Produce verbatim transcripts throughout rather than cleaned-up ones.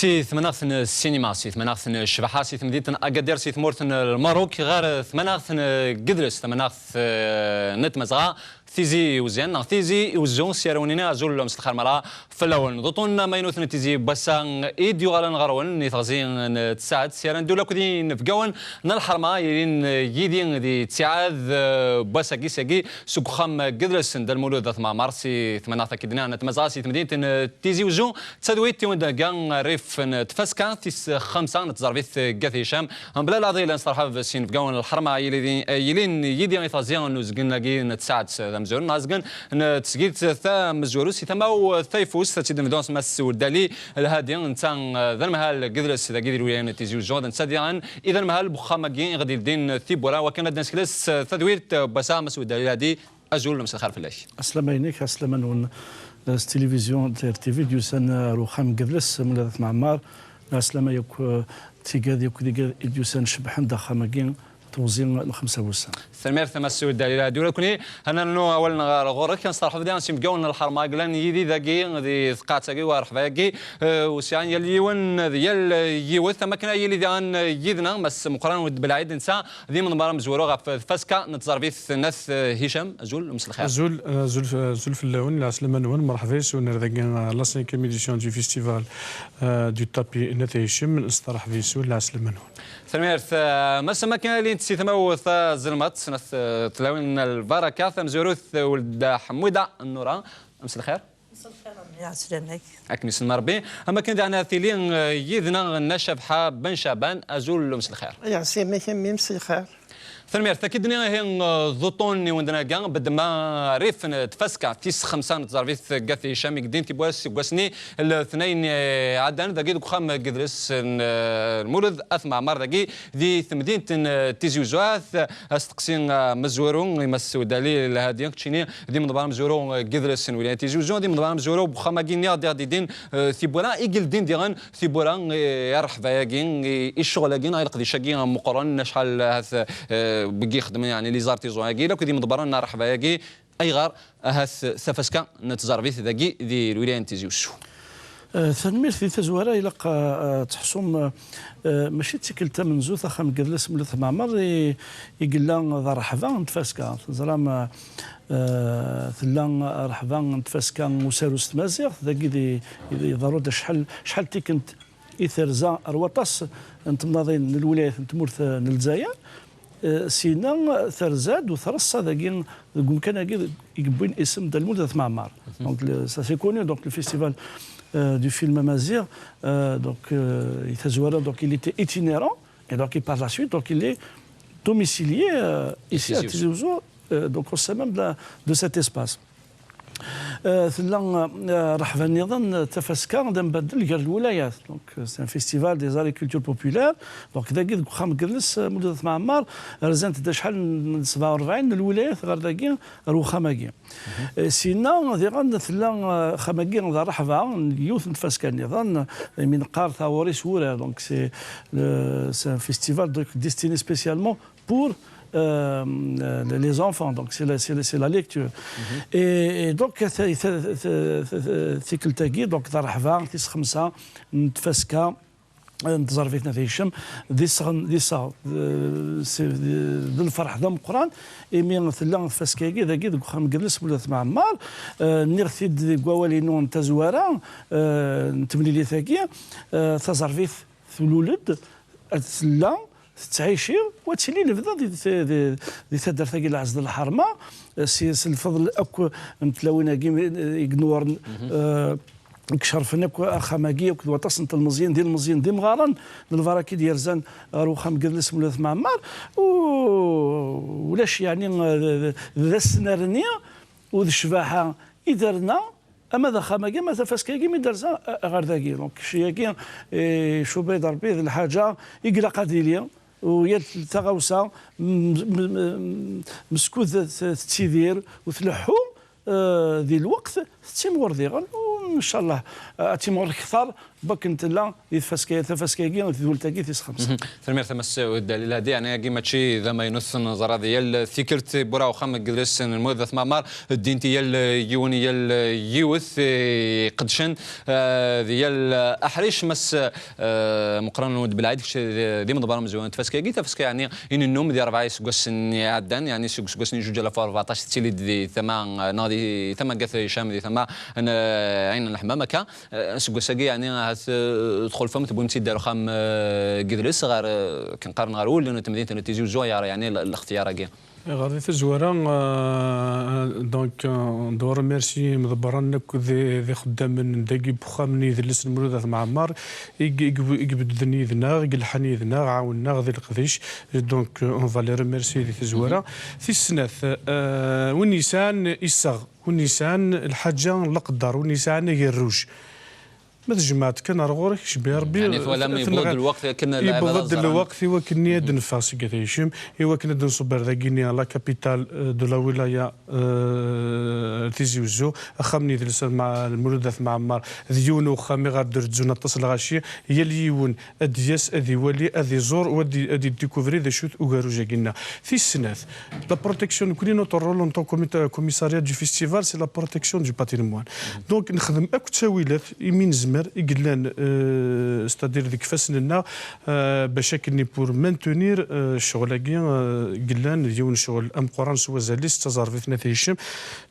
Si tmanaɣt n ssinima, si tmanaɣt n ccbaḥa, si temdint n Agadir, si tmurt n Lmerruk, ɣer tmanaɣt n Gedles, tmanaɣt, eh, n Tmazɣa, Tizi Uzyan, neɣ Tizi Uzzu, s yarawen-nni azul s lxir mara fell-awen. D uṭṭun amaynut n Tizi n wass-a i d-yuɣalen ɣer-wen, i teɣzi n tsaɛet, s ara neddu akk d inebgawen n lḥerma, yilin yid-i di ttiɛad, eh, n wass-agi, seg uxxam n Gedles n Dda Lmulud At Mɛemmer, si tmanaɣt, akka i d-nniɣ, n Tmazɣa, si temdint n Tizi Uzzu, d tadwilt i wen-d-thegga rrif n tfaska tis xemsa n tẓerbit n At Hicam. Mebla leɛḍil, ad nesteṛḥeb s yinebgawen n lḥerma yili-, yilin yid-i i teɣzi n uzgen-agi n tsaɛet d amezwaru n uzgen n tesgilt tamezwarut si tama-w tayeffust, ad tt-id-nebdu s Mass Weddali Lhadi, netta d anemhal n Gedles dagi di lwilaya n Tizi Uzzu, d netta diɣen i d anemhal n uxxam-agi i ɣ-d-yeldin tiwwura, wakken ad d-nessekles tadwilt n wass-a. Mass Weddali Lhadi, azul, mselxir fell-ak. Aslama-inek, aslama-nwen, eh, s tilivizyu T R T V d-yusan, eh, ar uxxam n Gedles, Mulud At Mɛemmer. Aslama yakk, eh, tigad yakk d igad i d-yusan cebbḥen-d axxam-agi, teɣzi n xemsa wussan. Tanemmirt a Mass Weddali Lhadi. Tura nekkni ad nernu awal-nneɣ ɣer ɣur-k, ad nesteṛḥeb diɣen s yinebgawen n lḥerma i yellan yid-i dagi di tqaɛet-agi, war rreḥba-agi, eh, wessiɛen yal yiwen d yal yiwet. Am wakken ad yili diɣen yid-neɣ Mass Meqqran Wed Belɛid, netta d imeḍbar amezwaru ɣef tfaska n tẓerbit n At Hicam. Azul, mselxir. Azul, azul, azul fell-awen, lɛeslama-nwen, merḥba yes-wen ar dagi, euh, la cinquième édition du festival, euh, du tapis n At Hicam. Nesteṛḥeb yes-wen, lɛeslama-nwen. Tanemmirt, euh, Mass, am wakken ad ilint si tama-w tazelmaḍt n At, euh, Tlawin n Lbaraka, tamezwarut, euh, Welda Ḥemmuda Nura. Mselxir. Mselxir, ɛeslama-k. Akken isem Rebbi. Am wakken daɣen ad tili, eh, yid-neɣ Nna Cabḥa Ben Caban, azul, mselxir. Ɛeslama-k a mmi, mselxir. Tanemmirt. Akka i d-nniɣ, ihi, eh, d uṭṭun i wen-d-nhegga, beddem rrif n tfaska tis xemsa n tẓerbit n At Hicam i yeldin tiwwura seg wass-nni letnayen, eh, iɛeddan, dagi deg uxxam n Gedles n, eh, Lmulud At Mɛemmer, dagi di temdint n, eh, Tizi Uzzu. Asteqsi, eh, amezwaru i Mass Weddali Lhadi, keččini d imeḍbar amezwaru, eh, n Gedles n wilaya n Tizi Uzzu, d imeḍbar amezwaru n uxxam-agi-nni i ɣ-d-yeldin, eh, tiwwura, i yeldin diɣen tiwwura, eh, i rreḥba-agi, i, i ccɣel-agi, neɣ i leqdic-agi meqqren, acḥal ahat, eh, wigi ixeddmen, yeɛni, les artisans-agi, akk d imeḍbaren n rreḥba-agi. Ayɣer ahat tafaska n tẓerbit dagi di lwilaya n Tizi Uzzu? Eh, tanemmirt. Di tazwara ilaq, eh, eh, ad teḥsum, eh, eh, mačči d tikkelt tamenzut axxam n Gedles Mulud At Mɛemmer i, i yella d rreḥba n tfaska. Teẓram, eh, eh, tella rreḥba n tfaska n usaru s tmaziɣt, dagi di, di, iḍerru-d acḥal, acḥal n tikkelt i terza ar waṭas n temnaḍin n lwilayat n tmurt, eh, n Lezzayer. Eh, sina terza-d u treṣṣa dagi deg umkan-agi i yewwin isem Dda Lmulud At Mɛemmer. Donc, le, ça c'est connu, donc le festival, euh, du film amazigh, euh, donc, euh, i tazwara, donc il était itinérant, et donc, et par la suite, donc il est domicilié, euh, ici à Tizi Ouzou, euh, donc au sein même de la, de cet espace. Euh, tella, euh, rreḥba nniḍen, tafaska d ambaddel gar lwilayat. Donc, euh, c'est un festival des arts et cultures populaires. Donc, dagi deg uxxam n Gedles, euh, Mulud At Mɛemmer, rzant-d acḥal n sebɛa u rebɛin n lwilayat ɣer dagi, ɣer uxxam-agi. Euh, sina, diɣen, tella, euh, axxam-agi d rreḥba n yiwet n tfaska nniḍen, imi neqqar taɣuri s wurar. Donc, c'est le, c'est un festival, donc, destiné spécialement pour, euh, les enfants, donc c'est la, c'est la, c'est la lecture. Et, et donc, ta-, ta-, ta-, ta-, tikkelt-agi, donc, d rreḥba, tis xemsa n tfaska, euh, n tẓerbit n At Hicam, d iseɣ-, d iseɣ, euh, c'est, d, d lferḥ d ameqqran, imi tella tfaska-agi, dagi, deg uxxam n Gedles Mulud At Mɛemmer, euh, nniɣ-t-id deg wawal-inu n tazwara, euh, n temlilit-agi, euh, taẓerbit tlul-d, ad tella, tettɛici, wa tili lebda di, di, di taddart-agi n Lɛezz d Lḥerma, si, s lfeḍl akk n tlawin-agi i inuren, eh, i icerfen akk axxam-agi, akked waṭas n telmeẓyin, d ilmeẓyen, d imɣaren n lbaraka i d-yerzan ɣer uxxam n Gedles Mulud At Mɛemmer, u ulac, yeɛni, eh, d, d asnerni u d ccbaḥa i d-terna, ama d axxam-agi, ama d tafaska-agi, mi d-terza, eh, ɣer dagi. Donc, kečč-agi, eh, icuba-yi-d Rebbi, d lḥaǧa i ilaq ad yili, u yal taɣawsa, m-, m-, m-, meskud t-, tettidir u tleḥḥu, eh, di lweqt, tettimɣur diɣen, u Ncallah, eh, ad timɣur kter, bakken tella di tfaska, tafaska-agi, tdult-agi tis xemsa. Tanemmirt a Mass Udalil Hadi, yeɛni agi mačči d amaynut, neẓra di yal tikkelt, wwura uxxam deg idles n Lmulud At Mɛemmer, ddin-t i yal yiwen, i yal yiwet, eh, iqedcen, eh, di yal, eh, aḥric. Mass, eh, Meqqran Lmulud Belɛid, kečč d, d imḍebber amezwaru n tfaska-agi, tafaska yeɛni i nennum di rebɛa iseggasen iɛeddan, yeɛni seg useggas n juǧ alaf u rbeɛṭac tettili-d di tama, eh, neɣ di tama n At Hicam, di tama n, eh, Ɛin Lḥemmam, akka. Eh, aseggas-agi, yeɛni, ahat, eh, txulfem, tewwim-tt-id ar uxxam, eh, n yidles, ɣer, eh, akken qqaren, ɣer wul n temdint n Tizi Uzzu, ɣer, yeɛni, l-, lextiyar-agi. Ɣer di tazwara, eh, donc, eh, on doit remercier imḍebbren akk d, d ixeddamen dagi n uxxam n yidles n Lmulud At Mɛemmer, i, i, i ibedden yid-neɣ, i yelḥan yid-neɣ, ɛawnen-aɣ di leqdic. Donc, eh, on va les remercier di tazwara. Tis snat, eh, win yesɛan iseɣ, win yesɛan lḥaǧa n leqder, win yesɛan agerruj. Ma tjemɛeḍ kan ar ɣur-k, cbi Rebbi, yeɛni twalam, eh, yewweḍ-d lweqt akken ad nɛiwed ad ẓren. Yewweḍ-d lweqt i wakken ad neffeɣ seg At Hicam, i wakken ad nṣubber dagi-nni la capitale, eh, de la wilaya, eh, Tizi Uzzu, axxam n yidles n Lmulud At Mɛemmer, d yiwen n uxxam i ɣer d-rezzun aṭas n lɣaci, yal yiwen ad d-yas, ad iwali, ad iẓur, u ad i-, ad iddikuvri d acu-t ugerruj-agi-nneɣ. Tis snat, la protection, nekkni, notre rôle en tant que comita-, commissariat du festival, c'est la protection du patrimoine. Donc, nexdem akk ttawilat imi nezmer, i yellan, euh, c'est-à-dire deg ifassen-nneɣ, euh, bac akken pour maintenir, euh, ccɣel-agi, euh, i yellan d yiwen n ccɣel ameqqran s wazal-is, d taẓerbit n At Hicam.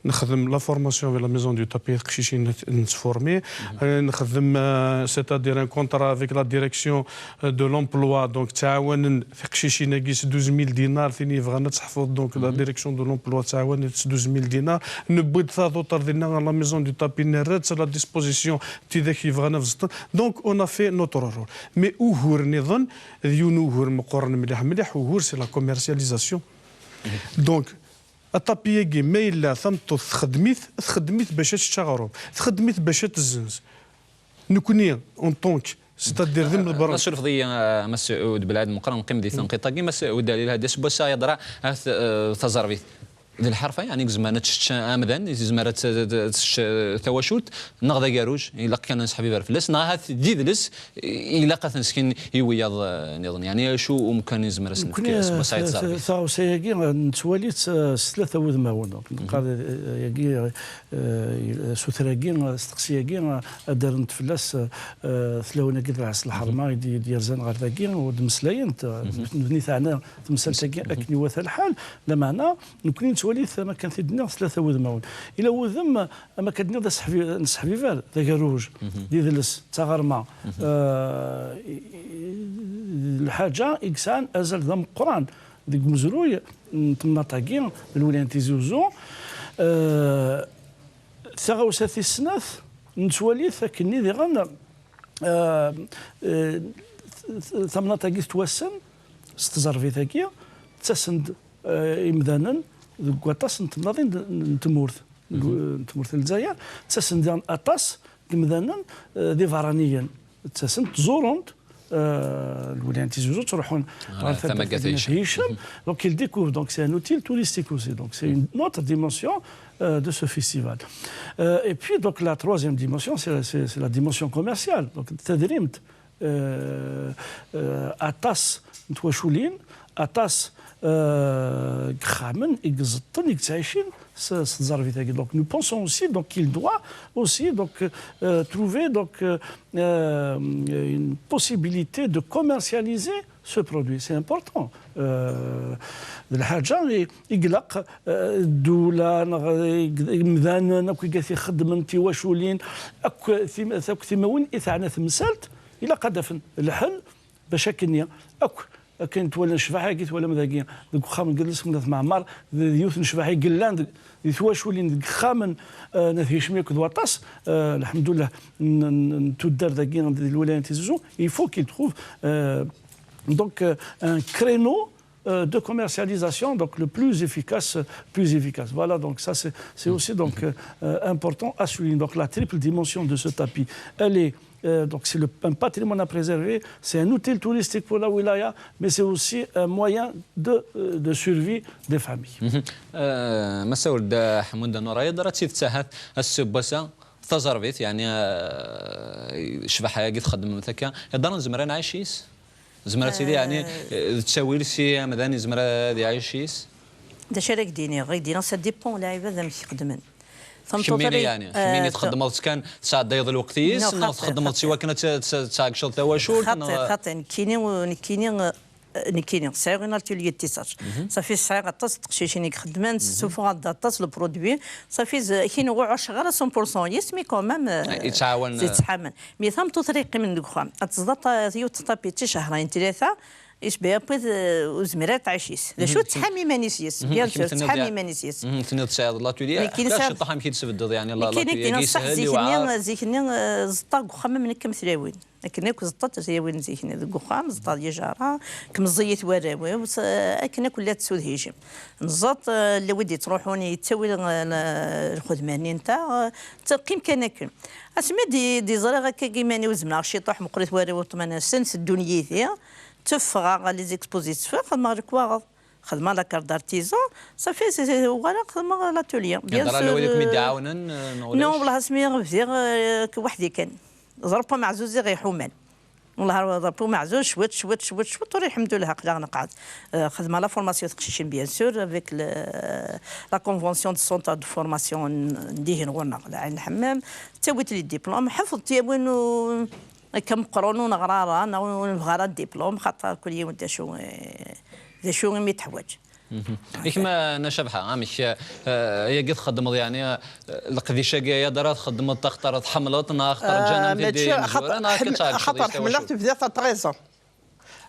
Nexdem la formation avec la maison du tapis, tiqcicin n, n tformi. Euh, nexdem, euh, c'est-à-dire un contrat avec la direction, euh, de l'emploi, donc ttɛawanen tiqcicin-agi s douze mille dinars, tin yebɣan ad teḥfeḍ, donc la direction de l'emploi ttɛawanen s douze mille dinars. Newwi-d taduṭ ar dinna, la maison du tapis, nerra-tt à la disposition n tidak yebɣan ad beẓṭen. Donc, on a fait notre rôle. Mais ugur nniḍen, d yiwen ugur meqqren mliḥ mliḥ, ugur, c'est la commercialisation. Donc, aṭapi-agi, ma yella tameṭṭut txeddem-it, txeddem-it bac ad tečč aɣrum, txeddem-it bac ad tezzenz. Nekkni, en tant que, c'est-à-dire d imḍebbren. Ma surfeḍ-iyi, a Mass Ud Belɛid, meqqar neqqim di tenqiḍt-agi, Mass Ud Dalil, hadi aseggas-a yeḍra, ahat, eh, taẓerbit d lḥerfa, yeɛni, i izemren ad tečč amdan, i izemren ad t-, ad tečč, eh, tawacult, neɣ d agerruj, ilaq kan ad nesseḥbiber fell-as, neɣ ahat d idles, ilaq ad t-nesken i wiyaḍ, eh, nniḍen. Yeɛni, acu umkan i nezmer ad s-nefk aseggas-a i tẓerbit? Taɣawsa-agi, eh, nettwali-tt, eh, s tlata wudmawen. Donc, neqqar, eh, yagi, eh, asuter-agi, eh, asteqsi-agi, eh, ad d-rrent fell-as, eh, eh, tlawin-agi d lɛes lḥerma i d-, i d-yerzan ɣer dagi, u d-mmeslayent, eh, nutni teɛna temsalt-agi akken iwata lḥal, lameɛna, nekkni nettwali-t, am akken t-id-nniɣ, s tlata wudmawen. Ila wudem, am akka d-nniɣ, d aseḥbi-, nesseḥbiber, d agerruj, d idles, d taɣerma. Eh, i, i, d lḥaǧa i yesɛan azal d ameqqran deg umezruy n temnaḍt-agi, n lwilaya n Tizi Uzzu. Eh, taɣawsa tis snat, nettwali-t akkenni diɣen, eh, eh, tamnaḍt-agi tettwassen s tẓerbit-agi, ttasen-d eh, imdanen deg waṭas n temnaḍin n, n tmurt, n tmurt n Lezzayer, ttasen-d diɣen aṭas n yimdanen, eh, d iberraniyen. Ttasen-d, ttẓurun-d, eh, lwilaya n Tizi Uzzu, ttruḥun ɣer taddart n At Hicam. Donc, ils découvrent. Donc, c'est un outil touristique aussi. Donc, c'est une autre dimension, euh, de ce festival. Euh, et puis, donc, la troisième dimension, c'est, c'est, c'est la dimension commerciale. Donc, tadrimt, eh, eh, aṭas n twaculin, aṭas, eh, n yexxamen i iẓeṭṭen, i yettɛicin s, s tẓerbit-agi. Donc, nous pensons aussi, donc, qu'il doit aussi, donc, euh, trouver, donc, euh, euh, une possibilité de commercialiser ce produit. C'est important. Euh, d lḥaǧa i, i ilaq, eh, ddula, neɣ, eh, imdanen akk i ixeddmen, tiwaculin, akk tim-, akk timawin i teɛna temsalt, ilaq ad afen lḥel bac akkenni akk, akken twalam ccbaḥ-agi twalam dagi deg uxxam n yidles n At Mɛemmer, d, d yiwet n ccbaḥ i yellan deg, di twaculin, deg yexxamen, eh, n At Hicmi akked waṭas, eh, lḥemdullah, n, n, n tuddar dagi di lwilaya n Tizi Uzzu. Il faut qu'il trouve, euh, donc, euh, un créneau, euh, de commercialisation, donc le plus efficace, plus efficace. Voilà, donc ça c'est, c'est aussi donc, euh, euh, important à souligner. Donc la triple dimension de ce tapis, elle est, euh, donc c'est le, un patrimoine à préserver, c'est un outil touristique pour la wilaya, mais c'est aussi un moyen de, euh, de survie des familles. Mhm. Euh, Mass Ould Ḥemmu Dda Nurayeḍ, rad tt-id-tahat aseggas-a, Taẓerbit, yeɛni, eh, ccbaḥa-agi txeddmemt akka, iḍarren nezmer ad nɛic yis? Nezmer ad tili, yeɛni, eh, d ttawil si amdan yezmer ad iɛic yis? D acu ara k-d-iniɣ? Ad k-d-iniɣ, ça dépend lɛibad amek i xeddmen. Kemmini, yeɛni, kemmini txeddmeḍ-tt kan, tesɛeddayeḍ lweqt yis, neɣ txeddmeḍ-tt i wakken ad t-, ad t-ad tɛeggceḍ tawacult, xaṭi, neɣ xaṭi, nekkini, nekkini, eh, nekkini, sɛiɣ un atelier de tissage. Safi sɛiɣ aṭas n teqcicin i ixeddmen, ssufɣeɣ-d aṭas le produit. Safi, kini ur ɛucceɣ ara cent pour cent yis, mais quand même, eh, yettɛawan, yettḥaman. Mi tameṭṭut ara yeqqimen deg uxxam, ad teẓḍa ta-, yiwet n ṭapi d ticehrayen, tlata, yecba après, eh, ur zmir ara tɛic yis. D acu, tettḥam iman-is yis. Bien sûr, tettḥam iman-is yis. Tenniḍ tesɛiḍ l'atelier, nekkini ciṭṭaḥ amek i d-tbeddeḍ, yeɛni, nekkini l'atelier-agi, zik-nni, eh, zik-nni, eh, ẓeṭṭaɣ deg uxxam am nekk am tlawin. Akken akk ẓeṭṭent tlawin zik-nni deg uxxam, ẓeṭṭaɣ yijara, kemm meẓẓiyit warraw-iw, s-, akken akk llant sud hijim. Nẓeṭ, eh, lla wid yettruḥun yettawi, eh, lxedma-nni nteɣ, eh, teqqim kan akken. Asmi d-, d-ẓriɣ akka iman-iw zemreɣ ciṭuḥ meqqrit warraw uṭman-asen, teddun yid-i, tteffɣeɣ les expositions, xedmeɣ lekwaɣeḍ. Xedmeɣ la carte d'artisan, safi, uɣaleɣ xedmeɣ l'atelier. Bien sûr, lla wid i kem-id-iɛawnen, eh, neɣ ulac? Non, wellah asmi bdiɣ, eh, weḥd-i kan. Ḍerb ameɛzuz i ɣ-iḥuman. Wellah ḍerb ameɛzuz, cwiṭ, cwiṭ, cwiṭ, cwiṭ, tura lḥemdullah aql-aɣ neqɛed. Eh, xedmeɣ la formation teqcicin, bien sûr, avec le, la convention de centre de formation n dihin ɣur-neɣ, Lɛin Lḥemmam. Ttawit les diplômes, ḥefḍ ttawin u-, akka meqqren ur neɣra ara, neɣ ur nebɣa ara diplôme, xaṭer kul yiwen d acu, eh, d acu imi teḥwaǧ. I kemm, a Nna Cabḥa, amek, eh, ayagi txeddmeḍ, yeɛni, eh, leqdic-agi, aya d ara txeddmeḍ axaṭer tḥemmleḍ, neɣ axaṭer ǧǧan-am-t-id yimezwura, neɣ akka tɛeggceḍ yis tawacult? Xaṭer ḥemmleɣ-t, bdiɣ à treize ans.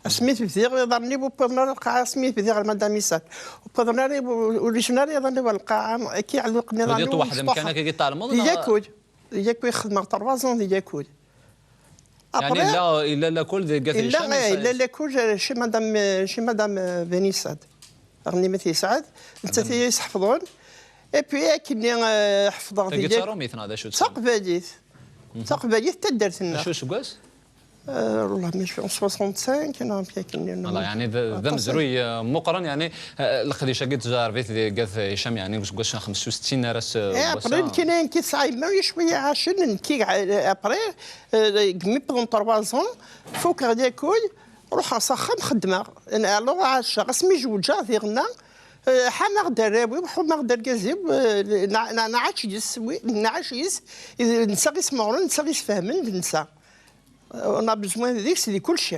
Asmi t-bdiɣ, iḍarren-iw ur wwiḍen ara lqaɛa, asmi bdiɣ ɣer Madame Issat. Ur wwiḍen ara, ur, ur ricen ara iḍarren-iw ɣer lqaɛa, akka iɛelluqen iḍarren-iw. Tugiḍ weḥd-m kan akka i d-tɛelmeḍ, neɣ? Di Yakud. Di Yakud i xedmeɣ trois ans di Yakud. Yeɛni après, yella, yella lakul deg At Hicam, yella lakul, euh, chez Madame, euh, chez Madame, euh, Benissad. Ɣnimet Yesɛad, nettat i yi-yesḥefḍen. Et puis, akken, euh, ḥefḍeɣ tagi d tarumit neɣ d acu? D taqbaylit. Taqbaylit, taddart-nneɣ. Acu useggas? Euh, والله ما je pense soixante-cinq, non, puis akken, non. Voilà, yeɛni d, d amezruy, euh, meqqren, yeɛni, euh, leqdic-agi n tẓerbit deg At Hicam, yeɛni, deg useggas n xemsa u settin ar ass, euh, n wass-a. Après, nekkin ayen ki tesɛa yemma, cwiya ɛacen, nekki, euh, après, euh, deg mi wwḍen trois ans, fukeɣ lakul, ruḥeɣ s axxam, xeddmeɣ. Alors, ɛaceɣ, asmi zewǧeɣ, diɣenna, euh, ḥamaɣ-d arraw-iw, ḥumaɣ-d argaz-iw, euh, nɛ-, nɛ-, nɛac yis, oui, nɛac yis, netta i s-meɣren, netta i s-fehmen, d netta. Euh, on a besoin deg-s di kulci.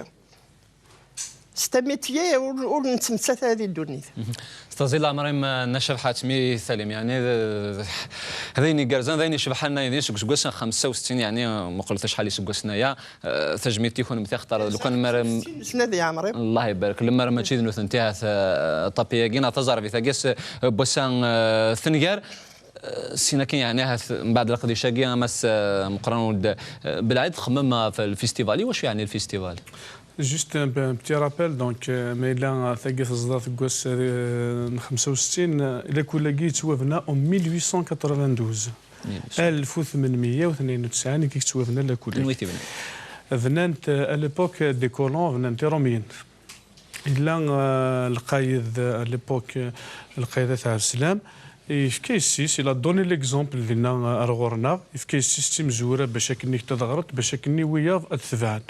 C'est un métier ur, ur nettmettat ara di ddunit. S taẓi leɛmer-im, a Nna Cabḥa, mi talim, yeɛni, d, d, d ayen igerrzen, d ayen icebḥen, aydi seg useggas n xemsa u settin, yeɛni, muqlet acḥal iseggasen aya, eh, tajmilt i kunemti, axaṭer lukan mara... Snat yeɛmer-im. Allah ibarek, lemmer mačči d nutenti, ahat, eh, ṭapi-agi, neɣ taẓerbit-agi, s, eh, n wass-a, eh, tenger. Eh, sin akin, yeɛni, ahat mbeɛd leqdic-agi, a Mass, eh, Meqqran Weld, eh, Belɛid, txemmem ɣef lfistival. I wacu yeɛni lfistival? Juste un, un petit rappel, donc, euh, ma yella, euh, tagi teẓda deg wass, euh, n xemsa u settin, euh, lakul-agi yettwabna en mille huit cent quatre-vingt-douze. Mille huit cent. Alef u tmenmeyya u tnin u tesɛin i yettwabna lakul-agi. Anwa i t-ibnan? Bnan-t, euh, à l'époque des colons, bnan-t Iṛumyen. Yella, euh, lqayed, euh, à l'époque, euh, lqayed At Ɛebslam, yefka yessi-s, il a donné l'exemple dinna, euh, ar ɣur-neɣ, yefka yessi-s d timezwura bac akken ad ɣrent, bac akken wiyaḍ ad tebɛen.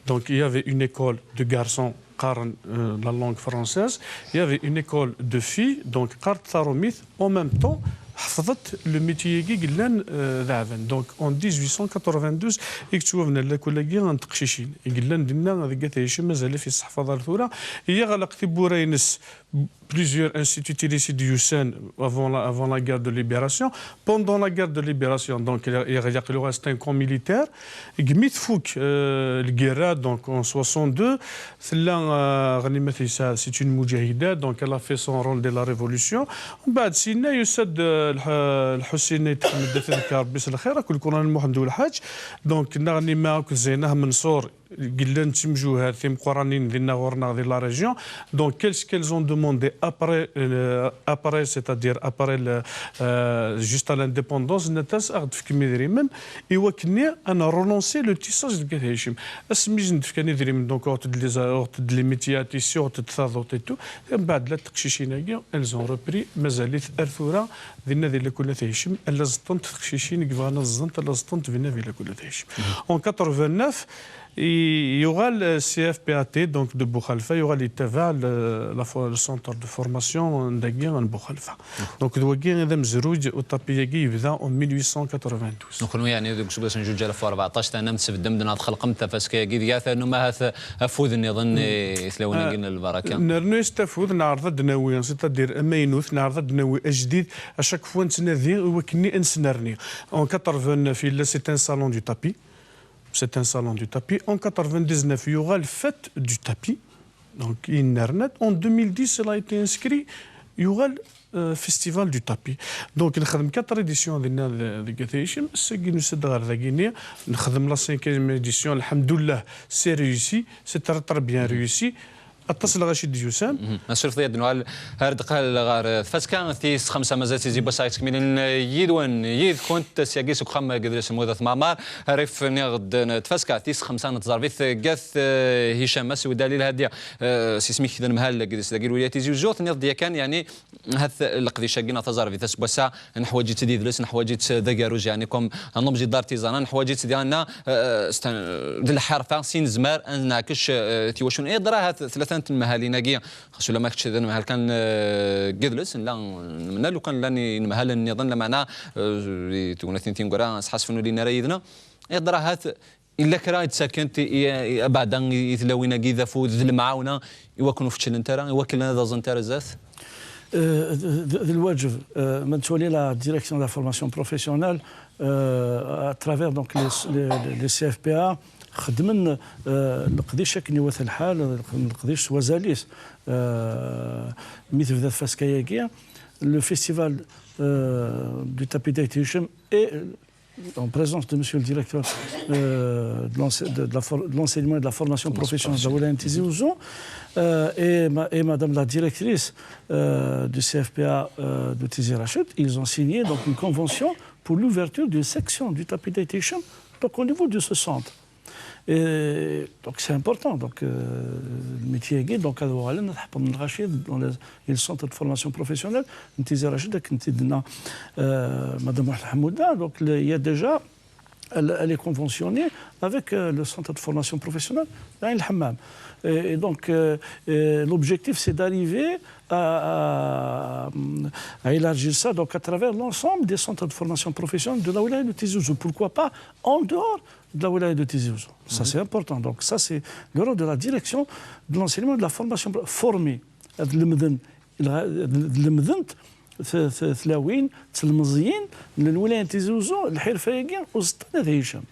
Donc, il y avait une école de garçons, qqaren, euh, la langue française, il y avait une école de filles, donc, qqarent taṛumit, en même temps, ḥefḍent le métier-agi yellan, euh, d aɛban. Donc, en dix-huit cent quatre-vingt-douze, i yettwabna lakul-agi n teqcicin. I yellan dinna deg At Ɛicam, mazal-it yesseḥfaḍ ar tura. Iɣleq tiwwura-ines, plusieurs instituts i d-yusan avant la, avant la guerre de libération. Pendant la guerre de libération, donc, yeɣleq, c'est un camp militaire. Deg mi tfuk, euh, lgirra, donc, en soixante-deux, tella, euh, Ɣnimet Yesɛad, c'est une mujahida, donc elle a fait son rôle de la révolution. Mbeɛd, sinna, yusa-d, euh, Lḥ-, Lḥusin Ayt Ḥmed, ad t-ibarek Rebbi s lxir, akked Lkuran Muḥend Ulḥaǧ. Donc, Nna Ɣnima akked Zeynah Menṣur, yellan d timjuhad timeqqranin dinna ɣur-neɣ di la région. Donc, qu'est-ce qu'elles ont demandé? après, euh, après, c'est-à-dire après le, euh, juste à l'indépendance, netta a ɣ-d-fkem idrimen, i wakken ad relancer le tissage deg At Hicem. Asmi i sen-d-fkan idrimen, donc, ur d les, ur d les métiers à tissu, ur d taḍuṭ et tout. Mbeɛd la teqcicin-agi, elles ont repris, mazal-it ar tura, dinna di lakul At Hicem, la ẓeṭṭent teqcicin i yebɣan ad ẓẓent, la ẓeṭṭent dinna di lakul At Hicem. En quatre-vingt-neuf, i-, yuɣal, euh, C F P A T, donc de Bouxalfa, yuɣal yettabaɛ le, la fo-, le centre de formation n dagi, n Bouxalfa. Donc, d wagi i d amezruj, utapi-agi yebda en mille huit cent quatre-vingt-douze. Nekkni, yeɛni, deg useggas n zuǧ alaf u rbeɛṭac, tennam tesbeddem-d neɣ txelqem-d tafaska-agi, deg-a ternum ahat afud nniḍen i tlawin-agi n lbaraka. Nernu-as afud, neɛreḍ ad d-nawi, c'est-à-dire amaynut, neɛreḍ ad d-nawi ajdid, à chaque fois nettnadi i wakken ad nesnerni. En quatre-vingt-neuf, yella, c'est un salon du tapis. C'est un salon du tapis. En quatre-vingt-dix-neuf, yuɣal fête du tapis. Donc, yennerna-d. En deux mille dix, il a été inscrit, yuɣal, euh, festival du tapis. Donc, nexdem quatre éditions dinna de, deg At Hicem. Sagi nusa-d ɣer dagini, nexdem la cinquième édition, alhamdulillah, c'est réussi, c'est très, très bien réussi. Aṭas n lɣaci d-yusan. Mhm. Asuref ad nuɣal ar deqqal ɣer tfaska tis xemsa, mazal tizi n wass-a yettkemmilen yid-wen, yid-kunt, syagi seg uxxam n yidles n Mudat Mɛemmar, rrif-nni-ɣ-d n tfaska tis xemsa n tẓerbit deg At, eh, Hicam, ass udalil hadi, eh, s isem-ik d anemhal deg dagi lwilaya Tizi Uzzu, tenniḍ-d yakan, yeɛni, hat leqdic-agi neɣ taẓerbit aseggas-a, neḥwaǧ-itt d idles, neḥwaǧ-itt d agerruj, yeɛni, comme un objet d'artisanat, neḥwaǧ-itt d, yeɛni, eh, s ta-, d lḥerfa, si nezmer ad neɛkec, eh, tiwacul. Iḍra hat tlata n tenmhalin-agi, xas ulamma kečč d anemhal kan, eh, n yidles, nella, nmenna lukan llan inemhalen nniḍen, lameɛna, eh, di tegnatin tineggura, sḥassfen ur llin ara yid-neɣ. Iḍra hat Yella kra i d-ttakent i, i, abeɛda i, i tlawin-agi d afud, d lemɛawna, i wakken ur feččlent ara, i wakken ad aẓent ar zdat? Euh, d, d, d lwaǧeb, euh, ma nettwali la direction de la formation professionnelle, euh, à travers donc les, les, les C F P A, xedmen, euh, leqdic akken iwata lḥal, leqdic s wazal-is. Euh, mi tebda tfaska-agi, le festival, euh, du tapis d'At Hichem et en présence de monsieur le directeur, euh, de l'ense-, de, de la for-, de l'enseignement et de la formation professionnelle de la wilaya n Tizi Ouzou, euh, et ma-, et madame la directrice, euh, du C F P A, euh, de Tizi Rachid, ils ont signé donc une convention pour l'ouverture d'une section du tapis d'At Hichem, donc au niveau de ce centre. Et donc c'est important. Donc, euh, le métier-agi, donc, ad uɣalen ad ḥeppḍen lɣaci dans les, le centre de formation professionnelle n Tizi Rachid, akken t-id-tenna, euh, madame Wahed Hamouda. Donc, le, il y a déjà, elle, elle est conventionnée avec, euh, le centre de formation professionnelle d'Ain el Hammam. Et, et donc, euh, euh, l'objectif, c'est d'arriver à, à, à élargir ça, donc, à travers l'ensemble des centres de formation professionnelle de la wilaya de Tizi Ouzou. Pourquoi pas en dehors de la wilaya de Tizi Ouzou. Ça, c'est important. Donc, ça, c'est le rôle de la direction de l'enseignement et de la formation, former, ad lemden, ad lemdent t-, t-, tlawin, tlemẓiyin n lwilaya n Tizi Ouzou, lḥirfa-agi uẓeṭṭa n At Hichem.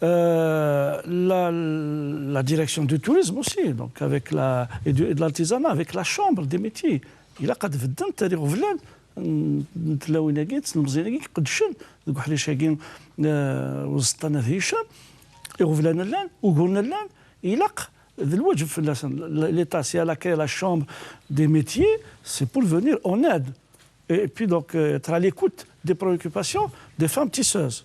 Euh, la, la direction du tourisme aussi, donc avec la, et du, et de l'artisanat, avec la chambre des métiers. Ilaq ad beddent ar iɣeblan n, n tlawin-agi, n tlemẓiyin-agi, iqeddcen deg uḥric-agi, euh, uẓeṭṭa n At Hichem. Iɣeblan llan, uguren llan, ilaq d lwaǧeb fell-asen. L-, l'État, si elle a créé la chambre des métiers, c'est pour venir en aide. Et puis donc, euh, être à l'écoute des préoccupations des femmes tisseuses.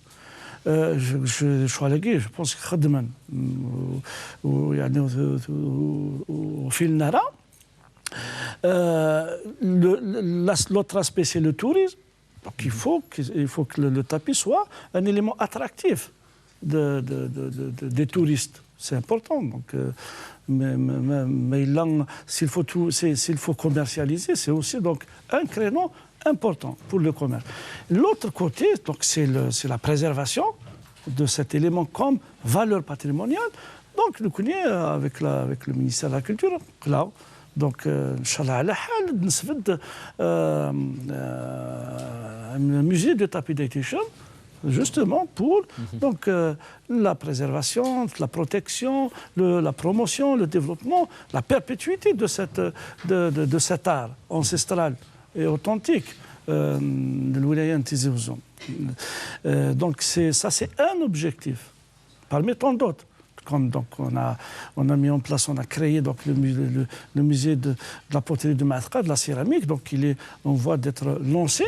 Euh, je, je, je, je pense que خدمن, ou, ou, يعني, ou, ou, ou, ou, ou, euh, le, le, l'as-, l'autre aspect, c'est le tourisme. Donc il faut que, il faut que le, le tapis soit un élément attractif de, de, de, de, de, des touristes. C'est important. Donc, euh, mais, mais, mais, mais là, s'il faut tout, c'est, s'il faut commercialiser, c'est aussi donc un créneau important pour le commerce. L'autre côté, donc, c'est le, c'est la préservation de cet élément comme valeur patrimoniale. Donc, nous connaissons, euh, avec la, avec le ministère de la Culture, là, donc, euh, إن شاء الله على حال, نسبد, euh, euh, un musée de tapis d'At Hichem, justement pour, donc, euh, la préservation, la protection, le, la promotion, le développement, la perpétuité de cette, de, de, de cet art ancestral et authentique, euh, de la wilaya n Tizi Ouzou. Euh, donc c'est, ça, c'est un objectif parmi tant d'autres. comme donc on a, on a mis en place, on a créé donc le, mu- le- le musée de, de la poterie de Maatqa, de la céramique. Donc il est en voie d'être lancé.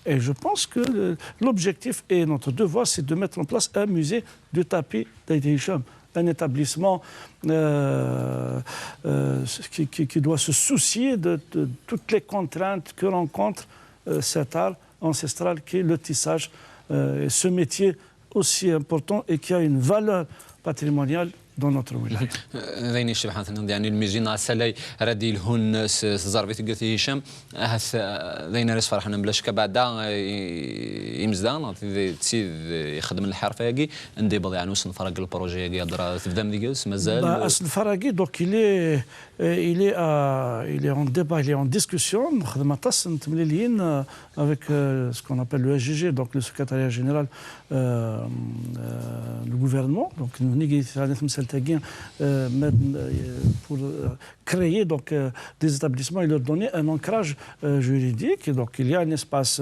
Et je pense que le- l'objectif et notre devoir, c'est de mettre en place un musée de tapis d'Aït Hicham, un établissement euh, euh, qui, qui- qui doit se soucier de, de toutes les contraintes que rencontre euh, cet art ancestral qui est le tissage, euh, et ce métier aussi important et qui a une valeur patrimoniale dans notre wilaya. D ayen icebḥen, tenniḍ, yeɛni, lmizin asalay ara d-yelhun s tẓerbit n At Hicam. Ahat, eh, d ayen ara yesferḥen mebla ccek, beɛda, eh, imezdaɣ neɣ tid, tid ixeddmen lḥerf-agi, anda yewweḍ, yeɛni, usenfar-agi, lpṛujet-agi, ad tebdam deg-s, mazal? Bah, asenfar-agi, donc il est, euh, il est, à- il est en débat, il est en discussion. Nexdem aṭas n temliliyin, euh, avec euh, ce qu'on appelle le S G G, donc le secrétariat général euh, euh, du gouvernement. Donc nous avons pour euh, créer donc euh, des établissements et leur donner un ancrage euh, juridique. Et donc il y a un espace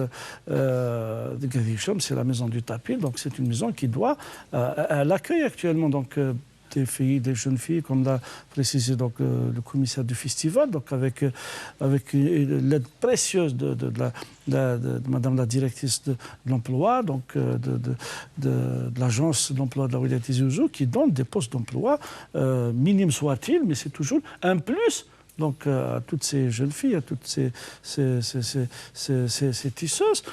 euh, de Gadishum, c'est la maison du tapis. Donc c'est une maison qui doit, euh, elle accueille actuellement donc euh, des filles, des jeunes filles, comme l'a précisé donc euh, le commissaire du festival, donc avec euh, avec euh, l'aide précieuse de, de- de la, de la- de- de Madame la directrice de, de l'emploi, donc euh, de, de- de- de l'agence d'emploi de la wilaya Tizi Ouzou, qui donne des postes d'emploi euh, minimes soient-ils, mais c'est toujours un plus. Donc euh, à toutes ces jeunes filles, à toutes ces, ces, ces- ces- ces- ces- ces tisseuses.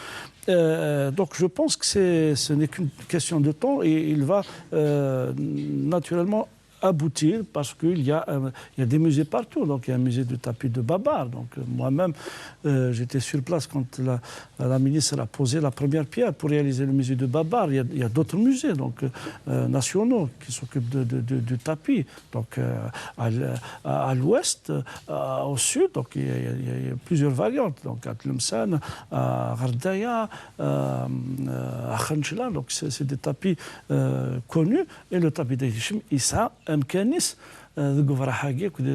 Euh, donc je pense que c'est- ce n'est qu'une question de temps et il va euh, naturellement aboutir parce qu'il y, a, euh, il y a des musées partout. Donc il y a un musée de tapis de Babar. Donc euh, moi-même, euh, j'étais sur place quand la, la ministre a posé la première pierre pour réaliser le musée de Babar. Il y a, il y a d'autres musées donc, euh, nationaux qui s'occupent de- de- de- du tapis. Donc euh, à, l- à- à l'ouest, euh, au sud, donc il y, a, il y a- il y a plusieurs variantes. Donc à Tlemcen, à Ɣer Ddaya, euh, euh, à Khenchela. Donc c'est c'est des tapis euh, connus. Et le tapis d'Aït Hichem, il sera amkan-is euh, deg ubraḥ-agi akked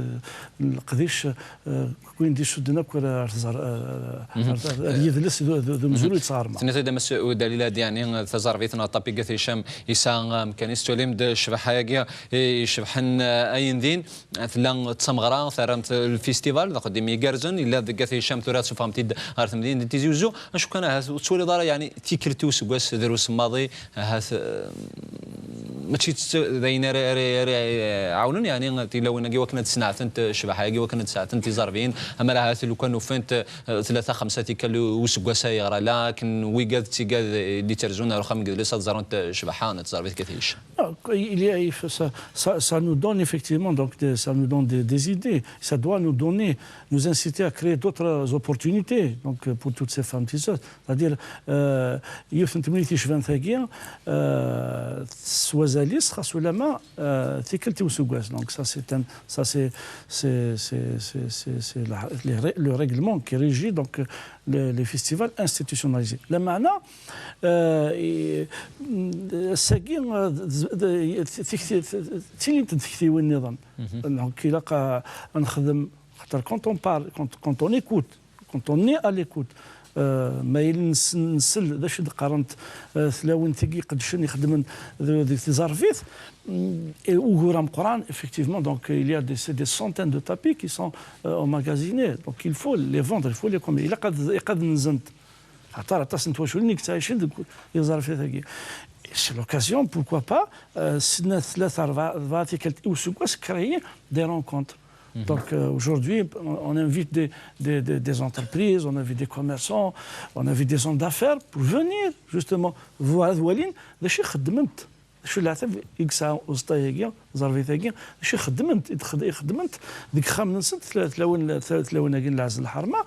leqdic euh, win d-icudden akk ar ar tẓer- ar- ar- ar yidles d d- d umezruy d tɣerma. Tenniḍ-d a Mass Udalil, ad yeɛni taẓerbit neɣ tapis n At Hicam yesɛa amkan-is, tettwalim-d ccbaḥa-agi icebḥen ayen din, tella d tameɣra, terramt lfistival d axeddim igerrzen, yella deg At Hicam, tura tessufɣemt-id ɣer temdint n Tizi Uzzu. Acu kan, ahat ur tettwaliḍ ara yeɛni tikkelt i useggas drus maḍi, ahat eh, mačči d ayen ara ara- ara iɛawnen, yeɛni tilawin-agi wakken ad sneɛtent ccbaḥa-agi, wakken ad sneɛtent tiẓerbiyin, amar ahat lukan ufant eh, tlata xemsa tikkal useggas ay yeɣra, la akken wigad d tigad i d-itterzun ar uxxam n yidles ad ẓrent ccbaḥa n tẓerbit At Hicam. Ah, il y a- il faut- ça, ça- ça nous donne effectivement donc des, ça nous donne des, des idées. Ça doit nous donner, nous inciter à créer d'autres opportunités donc, euh, pour toutes ces femmes tisseuses. C'est-à-dire, euh, yiwet n temlilit yecban tagi, euh, s wazal-is, xas ulama, euh, tikkelt i useggas. Donc ça, c'est un, ça, c'est, c'est, c'est, c'est, c'est, c'est la- les rè- le règlement qui régit donc, euh, les, les festivals institutionnalisés. Lameɛna, euh, et, mm, ass-agi, euh, d- d- d- tikti- ttilint-d tektiwin nniḍen. Donc ilaq a, a nexdem, xaṭer quand on parle, quand, quand on écoute, quand on est à l'écoute, euh, ma yella nsen- nsel d acu i d-qqarent euh, tlawin tigi iqeddcen ixeddmen d- deg tiẓerbit, mm, et ugur ameqqran, effectivement, donc il y a des, c'est des centaines de tapis qui sont euh, emmagasinés. Donc il faut les vendre, il faut les commercer. Ilaq ad ilaq ad nzent. Xaṭer aṭas n twaculin i yettɛicin deg iẓerfit-agi. C'est l'occasion, pourquoi pas, euh, snat, tlata, rebɛa, rebɛa tikkelt i useggas, créer des rencontres. Donc euh, aujourd'hui, on on invite des, des, des- des entreprises, on invite des commerçants, on invite des hommes d'affaires pour venir justement voir, ad walin d acu i xeddment, d acu n leɛtab i yesɛa uẓeṭṭa-agi, ẓerbit-agi, d acu i xeddment, i txed- i xeddment deg yixxamen-nsent tla- tlawin tla- tlawin-agi n lɛezz n lḥerma.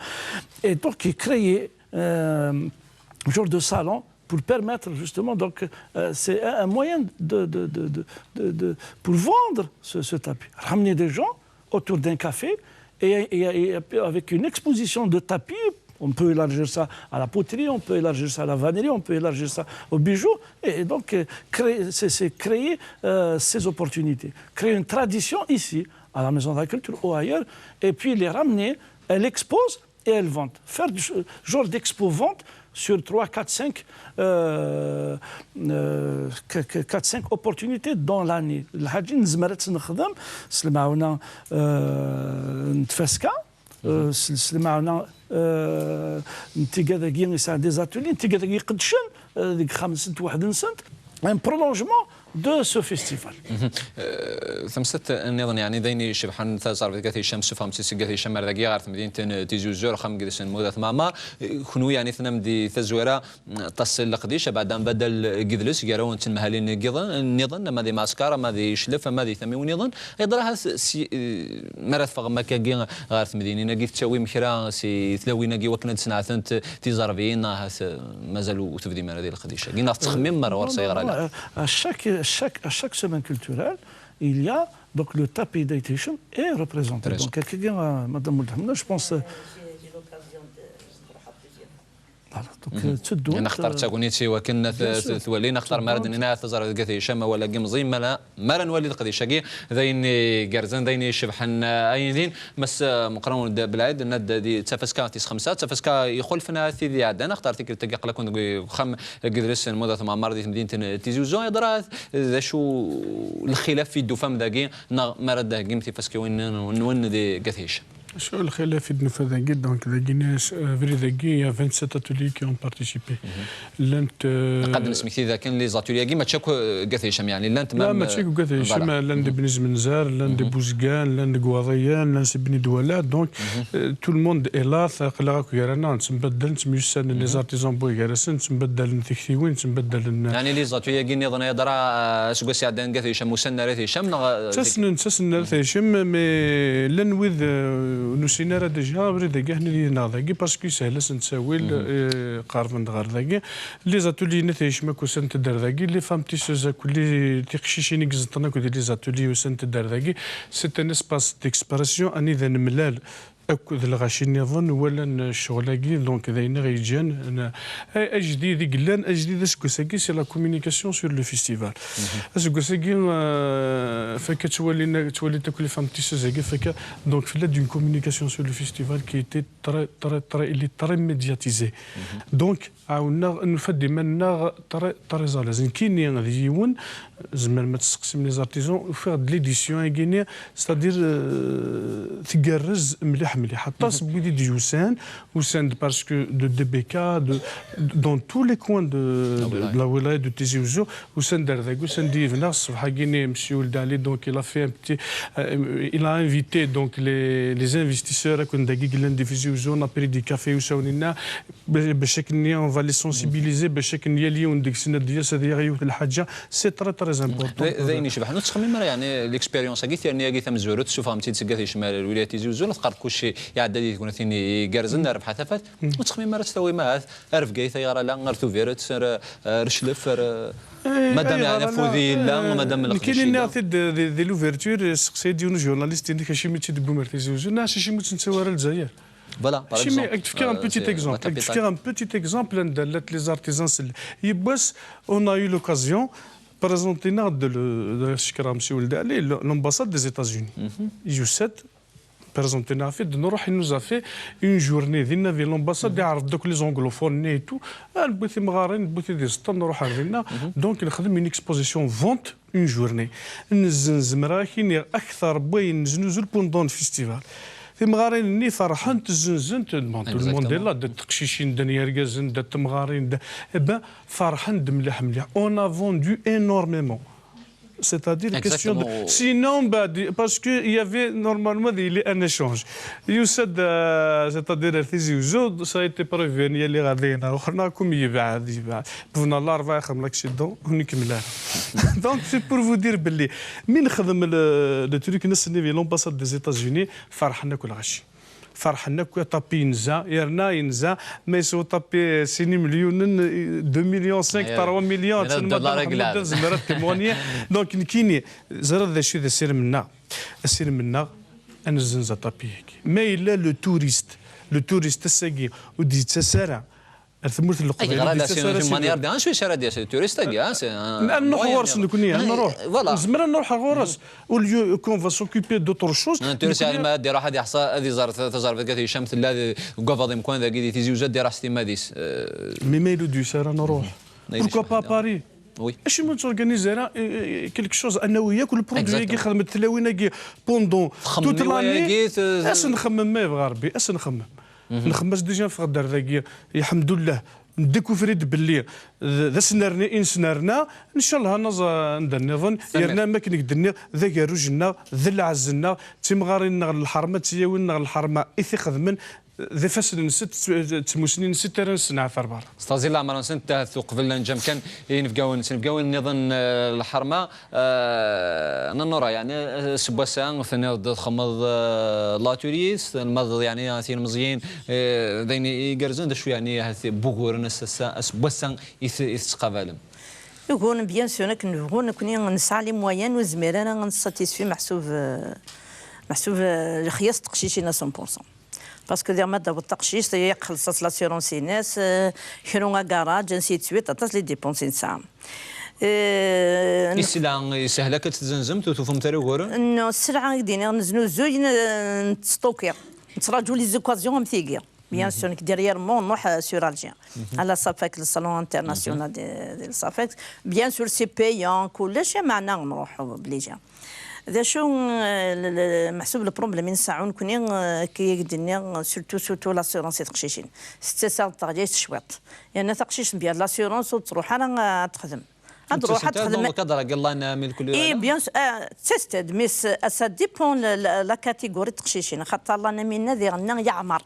Et donc il crée euh, un genre de salon pour permettre justement, donc euh, c'est un un moyen de, de, de, de- de- de- pour vendre ce, ce tapis. Ramener des gens autour d'un café et, et- et avec une exposition de tapis. On peut élargir ça à la poterie, on peut élargir ça à la vannerie, on peut élargir ça aux bijoux. Et donc, euh, créer, c'est c'est créer euh, ces opportunités, créer une tradition ici, à la Maison de la Culture ou ailleurs, et puis les ramener à l'expose et à la vente. Faire du ch- genre d'expo-vente Sur trois, quatre, cinq, euh, euh, qu- qu- quatre, cinq opportunités dans l'année. Lḥaǧa nezmer ad tt-nexdem s lemɛawna, euh, n tfaska, euh, s s lemɛawna, euh, n tigad-agi yesɛan des ateliers, n tigad-agi iqeddcen, euh, deg uxxam-nsent weḥd-nsent. Un prolongement de ce festival. Tamsalt nniḍen, yeɛni d ayen icebḥen taẓerbt deg At Hicam, tessufɣem-tt-id seg At Hicam ar dagi ɣer temdint n Tizi Uzzu, axxam n yidles n Mudat Mɛemmar. Kenwi, yeɛni, tennam di tazwara aṭas n leqdic, abeɛda mbaddal n yidles gar-awen d tenmhalin nniḍen, ama di Mɛesker, ama di Cclef, ama di tamiwin nniḍen. Yeḍra ahat si, mi ara teffɣem akkagi ɣer temdinin-agi, tettawim kra si tlawin-agi wakken ad d-sneɛtent tiẓerbiyin, neɣ ahat mazal ur tebdim ara di leqdic-agi, neɣ tettxemmimem ar ɣur-s? Ayɣer ala? À chaque, à chaque, à chaque semaine culturelle, il y a donc le tapis d'At Hicam est représenté. Donc, quelqu'un, euh, Madame Moulhamna, je pense. Euh, voilà, donc, euh, tu dois, neɣ axaṭer d tagnit i wakken ad t-walin, axaṭer mi ara d-nini ahat teẓra deg At Hicam awal-agi meẓẓi, mi ara, mi ara nwali leqdic-agi, d ayen igerrzen, d ayen icebḥen, euh, ayen din. Mass, euh, Meqran Weld Belɛid, nenna-d di tafaska tis xemsa, d tafaska ixulfen ahat tid iɛeddan, axaṭer tikkelt-agi aql-aken deg uxxam n yidles n Mudat Mɛemmar di temdint n Tizi Uzzu. Yeḍra d acu lxilaf i d-tufam dagi, neɣ mi ara d-theggim tifaskiwin-nwen di At Hicam? Acu lxilaf i d-nufa dagi? Donc, dagi, euh, abrid-agi, il y a vingt-sept ateliers qui ont participé. Llant, euh, Qad nesmekti dakken les ateliers-agi mačči akk, euh, deg At Hicam, yeɛni llant même, mačči akk deg At Hicam, llan di Bni Zmenzar, llan di Buzgan, llan deg Waḍiyan, llan si Bni Dwala. Donc, euh, tout le monde est là, aql-aɣ akk gar-aneɣ, nettembaddal, nettemyussan, les artisans n wway gar-asen, ttmbaddalen tiktiwin, ttmbaddalen. Yeɛni les ateliers-agi nniḍen ay yeḍra, euh, aseggas iɛeddan deg At Hicam, usan-d ar At Hicam, neɣ, euh, ttasnen, ttasnen ar At Hicam, mais llan wid, euh, ur nusin ara déjà, abrid-agi akken i d-yennaɣ dagi, parce que yeshel-asen ttawil, euh, qerben-d ɣer dagi. Les ateliers n At Hicam akk usant-d ar dagi, les femmes tisseuses akk, les, tiqcicin i iẓeṭṭen akk di les ateliers usant-d ar dagi. C'est un espace d'expression, anida nemlal akk d lɣaci nniḍen walan ccɣel-agi, donc d ayen i ɣ-yeǧǧan, n-, a-, ajdid i yellan, ajdid aseggas-agi, c'est la communication sur le festival. Aseggas-agi, euh, fakka ttwalin, ttwalint akk les femmes tisseuses-agi, fakka, donc, fella d'une communication sur le festival qui était très, très, très, il est très médiatisé. Donc, ɛawneɣ, nufa-d iman-nneɣ très, très à l'aise. Nekkini d yiwen, zemrem ad tesseqsim les artisans, ufiɣ-d l'édition-agi-ni, c'est-à-dire, euh, tgerrez mliḥ, mliḥ. Aṭas n wid i d-yusan, usan-d parce que de D B K, de, dans tous les coins de, de, de la wilaya de Tizi Ouzou, usan-d ar dagi, usan-d yid-neɣ ṣṣbeḥ-agi-ni, Monsieur Ould Ali, donc il a fait un petit, euh, il a invité donc les, les investisseurs, akken dagi yellan di Tizi Ouzou, on a pris des cafés, usawen-inna, bac akken-nni on va les sensibiliser, bac akken yal yiwen deg-sen ad d-yas ad yaɣ yiwet n lḥaǧa, c'est très, très important. D ayen icebḥen, ur tettxemmim ara, yeɛni, l'expérience-agi, tirni-agi tamezwarut, tessufɣem-tt-id seg At Hicam ar lwilayat Tizi Ouzou, la teqqar kullec iɛedda di tegnatin igerrzen, rrbeḥ a tafat, ur tettxemmim ara ad tt-tawim ahat ar Bgayet, ayɣer ala, ar Tubiret, ar, ar Cclef, ar, madam, yeɛni, afud yella, madam, nekkini nniɣ-t-id di, di l'ouverture, seqsay-d yiwen ujournaliste-inek acimi tt-id-tewwim ar Tizi Ouzou, nniɣ-as acimi ur tt-nettawi ara Lezzayer. Voilà, par exemple. Ad k-fkeɣ un petit exemple. Ad k-fkeɣ un petit exemple, anda llant les artisans. Yiwwas, on a eu l'occasion, présenter-aɣ-d le, le, cekra Monsieur Ould Ali, le, l'ambassade des États-Unis. Yusa-d, présenter-aɣ-t-id, nruḥ, il nous a fait une journée dinna di l'ambassade, iɛreḍ-d akk les anglophones et tout. Ah, newwi timɣarin, newwi tid iẓeṭṭen, nruḥ ar dinna. Donc, nexdem une exposition vente une journée. Nezzen, zemreɣ ad k-iniɣ, akteṛ n wayen neznuzu pendant le festival. Timɣarin-nni ferḥent, zzenzen-t, bon, tout le monde est là, d teqcicin, d yergazen, d temɣarin, d, eh ben, ferḥen-d mliḥ, mliḥ. On a vendu énormément. C'est-à-dire, question de, sinon, bah, parce que il y avait normalement des, un échange. Yusa-d, euh, c'est-à-dire, Tizi Ouzou, ça a été prévu, yali ɣer dinna, uxerna, comme yebɛed, yebɛed. Bna Larebɛa ixdem l'accident, ur nkemmel ara. Donc, c'est pour vous dire belli, mi nexdem le, le truc, nesni di l'ambassade des États-Unis, ferḥen akk lɣaci. Ferḥen akk, tapi yenza, yerna yenza, ma yeswa tapi sin imelyunen, deux millions cinq, trois millions, zemreɣ ad témoigner. Donc, nekkini, ẓriɣ d acu i d asirem-nneɣ. Asirem-nneɣ, ad nezzenz tapi-agi. Ma yella le touriste, le touriste ass-agi, ur d-yettas ara, Ar tmurt n Leqbayel. Ayɣer ala, c'est une manière de, acu ara d-yas turist-agi, ah, c'est un moyen. Ad nruḥ ɣur-s nekkni, ad nruḥ. Voilà. Nezmer ad nruḥ ɣur-s. Au lieu qu'on va s'occuper d'autre chose. Un turist nekkni, ad iruḥ ad iḥṣa, ad iẓer ta-, taẓerbiḍt n At Hicam tella deg wabaḍ imkan dagi di Tizi Uzzu, ad iruḥ s timmad-is. Euh, mais ma yella ur d-yusi ara, nruḥ. Pourquoi pas Paris? Oui. Acimi ur nettorganize ara, euh, quelque chose, ad nawi yakk le produit-agi, xedmet tlawin-agi pendant toute l'année. Ad s-nxemmem, ma yebɣa Rebbi, ad s-nxemmem. Nxemmem-as déjà, neffeɣ-d ar dagi, lḥemdullah, ndekufri-d belli d, d asnerni i nesnerna, ncallah ad naẓ anda nniḍen, yerna am akken i k-d-nniɣ, d agerruj-nneɣ, d lɛezz-nneɣ, d timɣarin-nneɣ n lḥerma, d tiyawin-nneɣ n lḥerma i t-ixedmen, d ifassen-nsent, d tmussni-nsent ara nessenɛet ar berra. S tɣezzi n leɛmer-nsent, ahat uqbel ad neǧǧ amkan i yinebgawen-nsent, inebgawen nniḍen, eh, n lḥerma, eh, Nanura, yeɛni, eh, seg wass-a, tenniḍ-d txedmeḍ, eh, l'atelier, tlemdeḍ, yeɛni, tilemẓiyin, eh, d ayen igerrzen, d acu, yeɛni, ahat n wuguren ass-, ass-, ass-, seg wass-a i t-, i tettqabalem? Uguren, bien sûr, akken nebɣu, nekkni nesɛa les moyens, ur nezmir ara ad nessatisfi meḥsub, eh, meḥsub, eh, lexyas n teqcicin à cent pour cent. Parce que diɣ ma d-taweḍ taqcict, yeqqel-as l'assurance-ines, euh, kra agaṛaj, ainsi de suite, aṭas les dépenses i nesɛa. Euh, i sselɛa yeshel akka ad tt-tzenzemt, ur tufamt ara uguren? Non, sselɛa i k-d-iniɣ, neznuzuy, n-, nettstoki. Nettraǧu les occasions am tigi. Bien sûr, nekk derrière moi, nruḥ, euh, sur Alger. À la SAFEC, le Salon International de, de la SAFEC. Bien sûr, c'est payant, kullec, meɛna nruḥ obligé. D acu, eh, l-, l-, meḥsub le problème i nseɛɛu nekni, eh, ki ak-d-nniɣ, surtout, surtout l'assurance i teqcicin. Tettaseɣ-d teɣyayt cwiṭ. Yerna taqcict mebya l'assurance ur tettruḥ ara, eh, ad texdem. Ad truḥ ad texdem. Donc, cadre-agi, l'année mille kulli. Eh, bien sûr, eh, tettas-d, mais ça, ça dépend la, la, la catégorie n teqcicin. Xaṭer l'année minna diɣenna yeɛmer.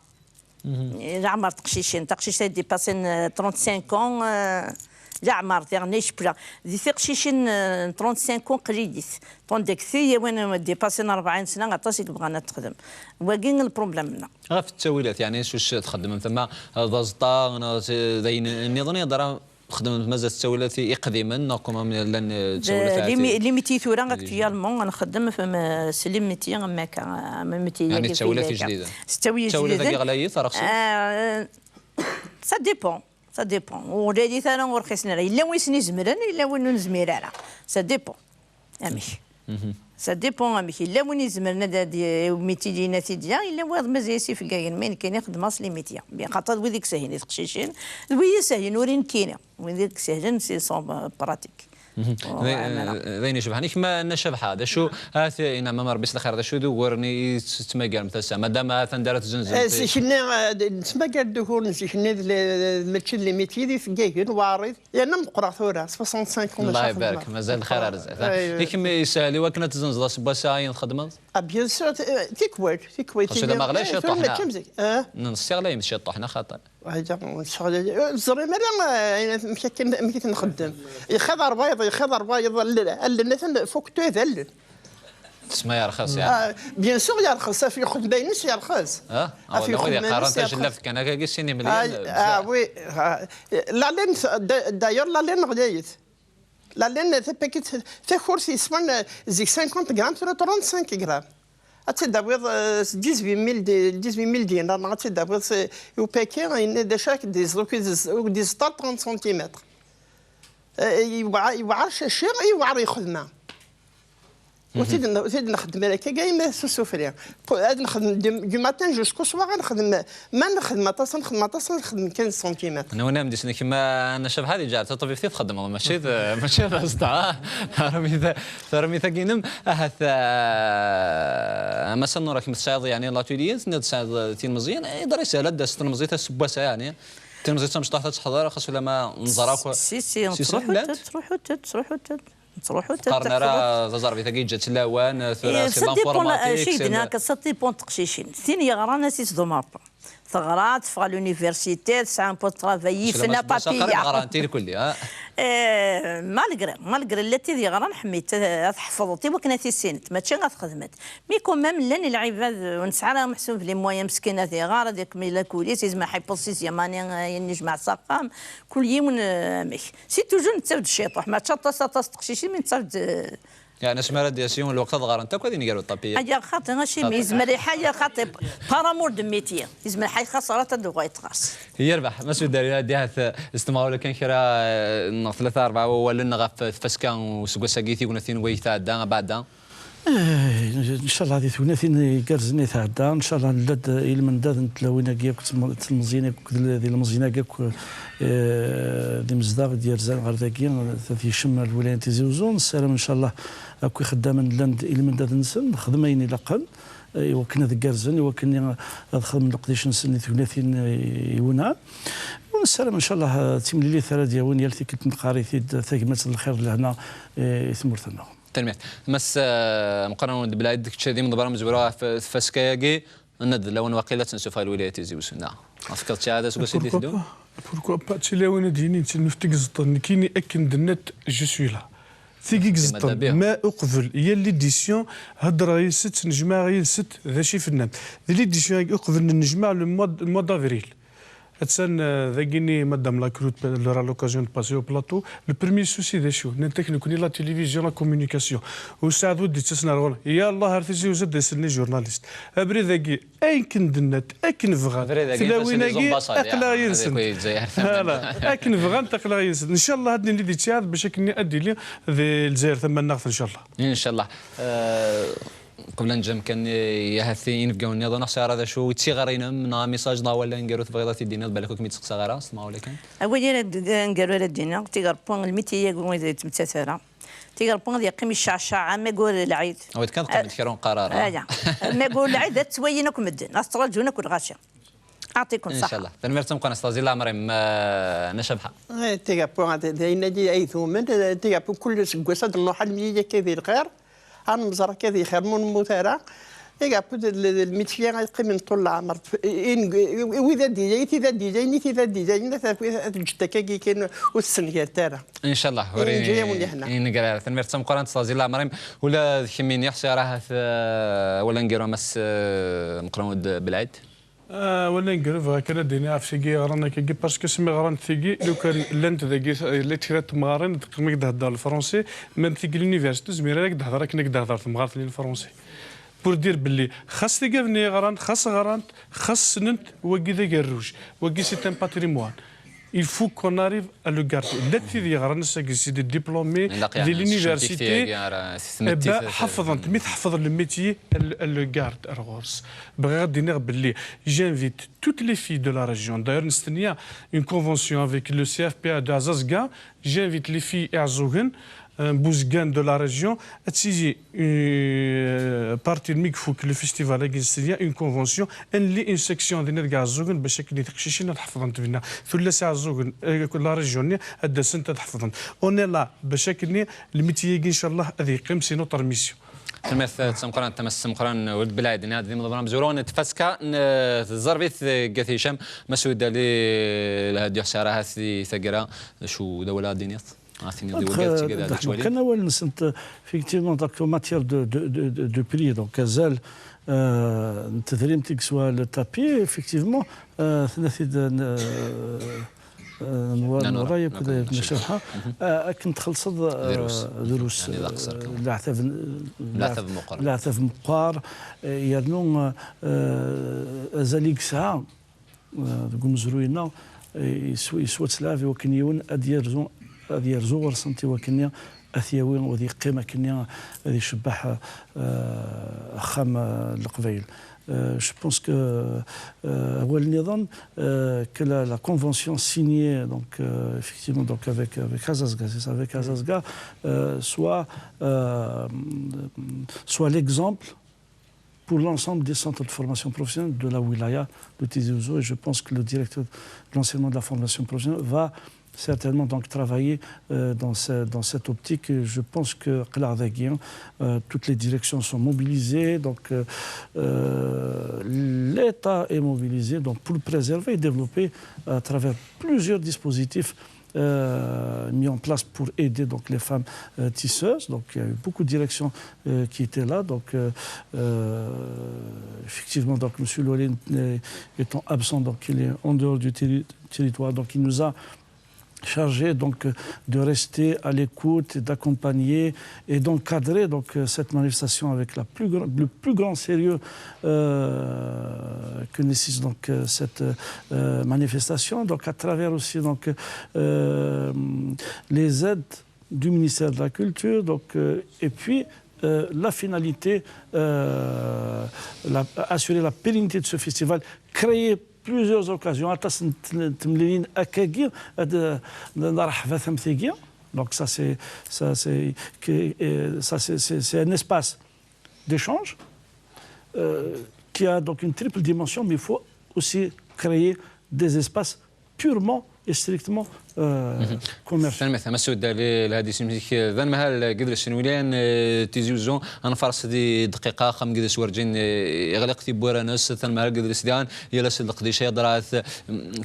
Leɛmer teqcicin, taqcict ay d-ipasin, euh, trente-cinq ans, euh, leɛmer, diɣen icewwel. Di tiqcicin, euh, trente-cinq ans, qlilit. Tandis que ti yawin, euh, d-ipasin rebɛin sna, aṭas i yebɣan ad texdem. Wagi i le problème-nneɣ. Ɣef ttawilat, yeɛni, s uc-, txeddmem tama, euh, d aẓeṭṭa, neɣ d, d ayen nniḍen, yeḍra, txeddmem mazal ttawilat i-, iqdimen, neɣ kuma llan, euh, ttawilat, euh, les mé-, les métiers tura, actuellement, nxeddem f-, m-, s les métiers am akka, am métier. Yeɛni ttawilat ijdiden. S ttawilat ijdiden. Ttawilat-agi ɣlayit, rxsent? Euh, ça dépend, ça dépend. Ur ɣlayit ara, ur rxisen ara. Yella win i sen-izemren, yella win ur nezmir ara. Ça dépend. Amek? Ça dépend amek. Yella win izemren ad, ad y-, métier-ina tidya, yella wayeḍ mazal-as ifeggagen, mais nekkini xeddmeɣ s les métiers. Bien, xaṭer d wid i isehlen i teqcicin, d wid isehlen ur i nekkini. Wid i isehlen, c'est son, euh, pratique. D ayen icebḥen. I kemm a Nna Cabḥa, d acu, ahat, inɛam Rebbi s lxir, d acu d uguren i tettmagarem ass-a, madam atan anda ara tzenzemt? Eh, zik-nni, eh, d-, nettmagar-d uguren zik-nni d le-, mačči d les métiers, d ifeggagen, waɛriḍ. Yerna meqqreɣ tura, soixante-cinq ans. Allah ibarek, mazal lxir ar zdat, ha? I kemm yeshel i wakken ad tzenzeḍ aseggas-a ayen txeddmeḍ? Ah, bien sûr, t-, eh, tikwal, tikwal. Xas ula ma ɣlay ciṭuḥ, neɣ? Nṣiɣ la yemci ciṭuḥ, neɣ xaṭi? Teẓrim ara, eh, amek akken, amek i t-nxeddem. Ixaḍ ar wayeḍ, ixaḍ ar wayeḍ, allen, allen, atan fuktu d allen. Tesma yerxes, yeɛni? Ah, bien sûr yerxes, af yexdem d ayen-is yerxes. Ah, af yexdem d ayen-is yerxes. Tajellabt kan akka, sin imelyal, ah, oui, ah, la laine, d-, d'ailleurs, la laine ɣlayet. La laine, tapakit, takurt yeswan, eh, zik cinquante grammes, tura trente-cinq grammes. Ad tt-id-tawiḍ, eh, s dix-huit mille di-, dix-huit mille dinars, neɣ ad tt-id-tawiḍ s, i upaki, yenna d acu ara k-d-iẓeḍ, ur k-iẓeḍ, ur k-d-iẓeṭṭ ara trente centimètres. Eh, yewɛer, yewɛer caci, yewɛer i xedma. Ur t-id-, ur t-id-nxeddem ara akka, gayem s usufri. Ad nexdem du, du matin jusqu'au soir, ad nexdem, ma nexdem aṭas, ad nexdem aṭas, ad nexdem quinze centimètres. Nwen am d-isni kemm, a Nna Cabḥa, di ǧeɛl taṭbibt i txeddmeḍ, mačči d, mačči d aẓeṭṭa, ah, tarmit, tarmit-agi-inem. Ahat, ah, a Massa Nura, kemm tesɛiḍ, yeɛni, l'atelier, tenniḍ tesɛiḍ tilmeẓyin, eh, iḍer yeshel ad d-tas tlemẓit aseggas-a, yeɛni. Tilmeẓit tamecṭuḥt ad teḥḍer, xas ulamma nẓer akk. Si, si, si, ttruḥunt, ttruḥunt, ttruḥunt. Ttruḥunt, qqaren ara taẓerbit-agi yeǧǧa-tt lawan, tura, eh, c'est l'informatique, ça dépend, eh, c'est le, ça dépend teqcicin. Tin yeɣran ad tt-id-tḍumreḍ. Teɣra, teffeɣ à l'université, tesɛa un poste de travail, yif-, n'a pas payé. Ɣrant irkelli, ha? Eh, malgré, malgré llant tid yeɣran, ḥemmit, eh, ad tḥefḍeḍ i wakken ad tissineḍ, mačči ad txedmeḍ. Mais quand même, llan lɛibad, ur nesɛi ara meḥsub les moyens, meskin ad iɣer, ad ikemmel la kulis, yezmer ḥipeḍ sixième année, eh, yenna yejmeɛ s axxam, kul yiwen, eh, amek. Si toujours nettaf-d ciṭuḥ, mačči aṭas, aṭas teqcicin, mais nettaf-d, eh, Yeɛni asmi ara d-yas yiwen lweqt ad ɣarent akk ad inger uṭapi-a. Aya xaṭi, acimi? Yezmer iḥay xaṭi, par amour de métier. Yezmer iḥay xaṣarat ad d-uɣayet ɣas. Yerbeḥ, ma sudar, ad dihat s temɣawla kan kra, eh, neɣ tlata, rebɛa wawalen ɣef tfaska n useggas-agi, tignatin wayeg tɛedda, abeɛda. Eh, ncallah di tegnatin igerrzen i tɛedda, ncallah nella-d i lmendad n tlawin-agi akk, tm-, tlemẓiyin akk, d l-, d ilmeẓyen-agi akk, eh, d imezdaɣ i d-yerzan ɣer dagi, ad yecem ar lwilaya n Tizi Uzzu. Nessaram ncallah akk ixeddamen llan-d i lmendad-nsen, nexdem ayen ilaqen, eh, i wakken ad gerrzen, i wakken ad xedmen leqdic-nsen i tegnatin, eh, iwenɛen. U nessaram ncallah, eh, d timlilit ara d-yawin yal tikkelt neqqar-it-id, tagmat n lxir d lehna, eh, i tmurt-nneɣ. Tanemmirt. Mass, eh, Meqqran Wed Belɛid, kečč d imḍebber amezwaru ɣef tfaska-agi, nna-d d lawan waqila ad tt-nsufeɣ i lwilaya Tizi Uzzu, neɣ? Ma tefkiḍ ttiɛad aseggas i d-iteddun? Pourquoi pas? Pourquoi pas? Tilawin ad d-yinin, ttnuf tigi iẓeṭṭen. Nekkini akken d-nniḍ, je suis là. Tigi iẓeṭṭen, ma uqbel yal l'édition, heddreɣ yid-sent, nejmaɛeɣ yid-sent, d acu i fennant. Di l'édition-agi uqbel n nejmaɛ le mois, le mois d'avril. Attan, eh, dagini Madame Lacroute, elle aura l'occasion de passer au plateau. Le premier souci d acu? Nnan-ak nekkni la télévision, la communication. Usaɛd ur d-ittas ɣer ɣur-neɣ. Yallah, ar Tizi Uzzu ad d-asen les journalistes. Abrid-agi, akken d-nnant, akken bɣant. Abrid-agi, tilawin-agi, aql-aɣ yid-sent. Voilà, akken bɣant, aql-aɣ yid-sent. Ncallah ad nili di ttiɛad bac akken ad d-ili di Lezzayer tamannaɣt, ncallah. Ncallah. Eh, Qbel ad neǧǧ amkan i, ahat inebgawen nniḍen, neɣ sɛiɣ d acu i d tiɣri-inem, neɣ amisaj, neɣ awal aneggaru tebɣiḍ ad t-id-tiniḍ, balak ur kem-id-seqsaɣ ara, s temɣawla kan. Awal ara d-, aneggaru ara d-iniɣ, tigerpun, lmiti-agi ur yettmettat ara. Tigerpun ad yeqqim yecceɛceɛ, am aggur lɛid. Awid kan teqqimeḍ kra ur neqqar ara. Ala. Am aggur lɛid, ad t-ttwalin akk medden, ad t-ttraǧun akk lɣaci. Aɛṭikum ṣṣeḥḥa. Ncallah. Tanemmirt tameqqrant, s tɣezzi n leɛmer-im, eh, Nna Cabḥa. Eh, tigerpun, d, d ayen-agi ay tumen, eh, tigerpun kul aseggas ad nruḥ almi akka di lxir. Ad nemẓer akka di xir, ma ur nemmut ara. Iga, akked l-, l-, lmitya ay qqimen ṭul leɛmer. In-, i wid ad d-ilayen, tid ad d-ilayen, i tid ad d-ilayen, ad, ad ǧǧent akkagi kan, ur tessengaret ara. Ncallah, ur i-, yenǧa-yawen lehna. Inger ara. Tanemmirt tameqqrant, s tɣezzi n leɛmer-im. Ula d kemmini, ḥṣiɣ ahat, eh, awal aneggaru a Mass, eh, Meqqran Wed Belɛid. Ah, awal aneggaru bɣiɣ kan ad d-iniɣ ɣef tigi yeɣran akkagi, parce que asmi ɣrant tigi, lukan llant dagi, llant kra n temɣarin, ad qqim ad d-hedder lefransi, même tigi l'université, tezmir ad d-tehder akken ad d-tehder temɣart-nni lefransi. Pour dire belli, xas tigi ad yeɣran, xas ɣrant, xas ssnent, wagi d agerruj, wagi c'est un patrimoine. Il faut qu'on arrive à le garder. Llant tid yeɣran ass-agi, c'est des diplômés de l'université, eh ben, ḥefḍent, mi tḥefḍ le métier, elle, elle le garde ar ɣur-s. Bɣiɣ ad d-iniɣ belli, j'invite toutes les filles de la région. D'ailleurs, nestenni une convention avec le C F P A de Azazga. J'invite les filles Iɛeẓẓugen, euh, Bouzgan de la région. Ad tili, euh, partir mi ifuk le festival-agi, nestenni une convention, ad nli une section dinna deg Iɛeẓẓugen, bac akken i teqcicin ad ḥefḍent dinna. Tullas Iɛeẓẓugen, euh, la région-nni, ad d-asent ad ḥefḍent. On est là, bac akken lmiti-agi, ncallah, ad yeqqim, c'est notre mission. Tanemmirt tameqqrant, a Mass Meqqran Wed Belɛid, nniɣ-d d imḍebber amezwaru n tfaska n, eh, tẓerbit deg At Hicam. Mass Wed Ali, lhadi ḥṣiɣ ahat di taggara, d acu d awal ara d-tiniḍ? Ad tiniḍ i wigad, d tigad ad ttwalin. Kan awal-nsent, effectivement, donc, en matière de, de, de, de, de prix, donc, azal, euh, n tedrimt i yeswa le tapis, effectivement, euh, tenna-t-id, euh, eh, Nwar Nuray akked Nna Cabḥa, eh, akken txellṣeḍ, eh, drus, eh, leɛtab n-, leɛtab meqqar, eh, yernu, eh, azal i yesɛa, eh, deg umezruy-nneɣ, eh, yeswa, yeswa ttleɛb i wakken yiwen ad yerzu, ad yerzu ɣur-sent i wakken ad t-yawi, ad yeqqim akkenni, ad icebbeḥ, euh, axxam, euh, n Leqbayel. Euh, je pense que, euh, awal nniḍen, euh, que la, la convention signée, donc, euh, effectivement, donc avec, avec Azazga, c'est ça, avec Azazga, euh, soit, euh, soit l'exemple pour l'ensemble des centres de formation professionnelle de la wilaya de Tizi Ouzou. Et je pense que le directeur de l'enseignement de la formation professionnelle va certainement donc travailler, euh, dans ce, dans cette optique. Et je pense que, euh, toutes les directions sont mobilisées, donc, euh, euh, l'État est mobilisé donc pour le préserver et développer à travers plusieurs dispositifs euh, mis en place pour aider donc les femmes, euh, tisseuses. Donc il y a eu beaucoup de directions, euh, qui étaient là. Donc, euh, euh, effectivement, donc Monsieur Loilin, euh, étant absent, donc il est en dehors du terri-, territoire. Donc il nous a chargé donc de rester à l'écoute, d'accompagner et d'encadrer donc cette manifestation avec la plus, le plus grand sérieux euh, que nécessite donc cette euh, manifestation. Donc à travers aussi donc euh, les aides du ministère de la Culture, donc, euh, et puis euh, la finalité, euh, la, assurer la pérennité de ce festival, créer plusieurs occasions, aṭas n temlilin akkagi, ad nṛeḥba tamtigi. Donc ça c'est ça c'est euh, ça c'est un espace d'échange euh, qui a donc une triple dimension, mais il faut aussi créer des espaces purement et strictement euh, commerciaux. Tanemmirt a Massoud, lhadi simzik d anemhal n yidles n Lwilyan Tizi Uzzu. Ad nfares di dqiqa, axxam n yidles werǧin iɣliq tiwwura-ines. Tanemhal n yidles diɣen, yal ass d leqdic ay ḍrat,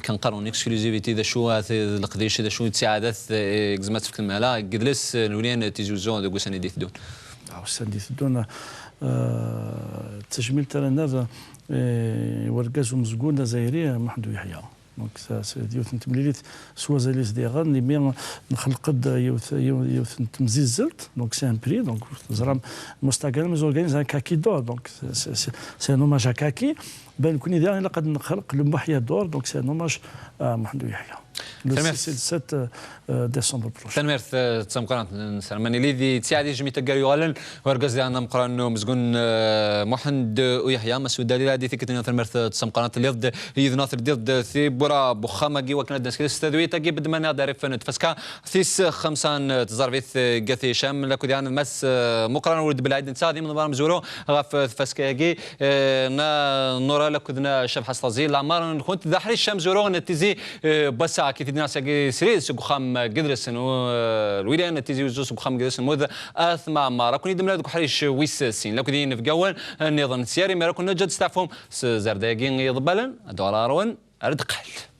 kan qqaren exclusivité, d acu leqdic, d acu d ttiɛadat, gzem ad tefk lemhala n yidles n Lwilyan Tizi Uzzu deg ussan i d-iteddun. Ussan i d-iteddun, d tajmilt ara nerr i wergaz umezgun azzayri Muḥend Uyeḥya. Donc, d yiwet n temlilit s wazal-is diɣen, imi nxelq-d yiwet n temzizzelt, donc c'est un prix, donc teẓram Mostaganem ils organisent un Kaki d'or, donc c'est un hommage à Kaki. Ben nekkni diɣen ilaq ad nxelq le Muḥya d'or, donc c'est un hommage à Muḥend Uyeḥya. Le six et le sept euh, décembre prochain. Tanemmirt d tameqqrant. Nessaram ad nili di ttiɛad i tejmilt gar yuɣalen, wergaz diɣen ameqqran n umezgun Muḥend Uyeḥya. Masud Dalila di tikkelt-nni tanemmirt d tameqqrant, telliḍ-d yid-neɣ, teldiḍ-d tiwwura n wexxam-agi wakken ad d-neskres tadwilt-agi, bedman-aɣ-d rrif n tfaska tis xemsa n tẓarbit n At Hicam, lakud diɣen d Mass Muqran Wuled Belɛid, netta d imḍebber amezwaru ɣef tfaska-agi. Nna Nura lakud nna Cabḥa Sṭazi, lameṛ-nkent d aḥric amezwaru n Tizi Wass-a, akka i t-id-nniɣ sagi srid seg uxxam n yidles n Lwilaya n Tizi Uzzu, seg uxxam n yidles n Lmud At Mɛemmer. Ad ken-id-mlaleɣ deg uḥric wis sin, lakud inebgawen nniḍen. Sya ar imir ad ken-neǧǧ ad testeɛfum s zzerda-agi iḍebbalen, ad uɣaleɣ ɣer-wen ar deqqal.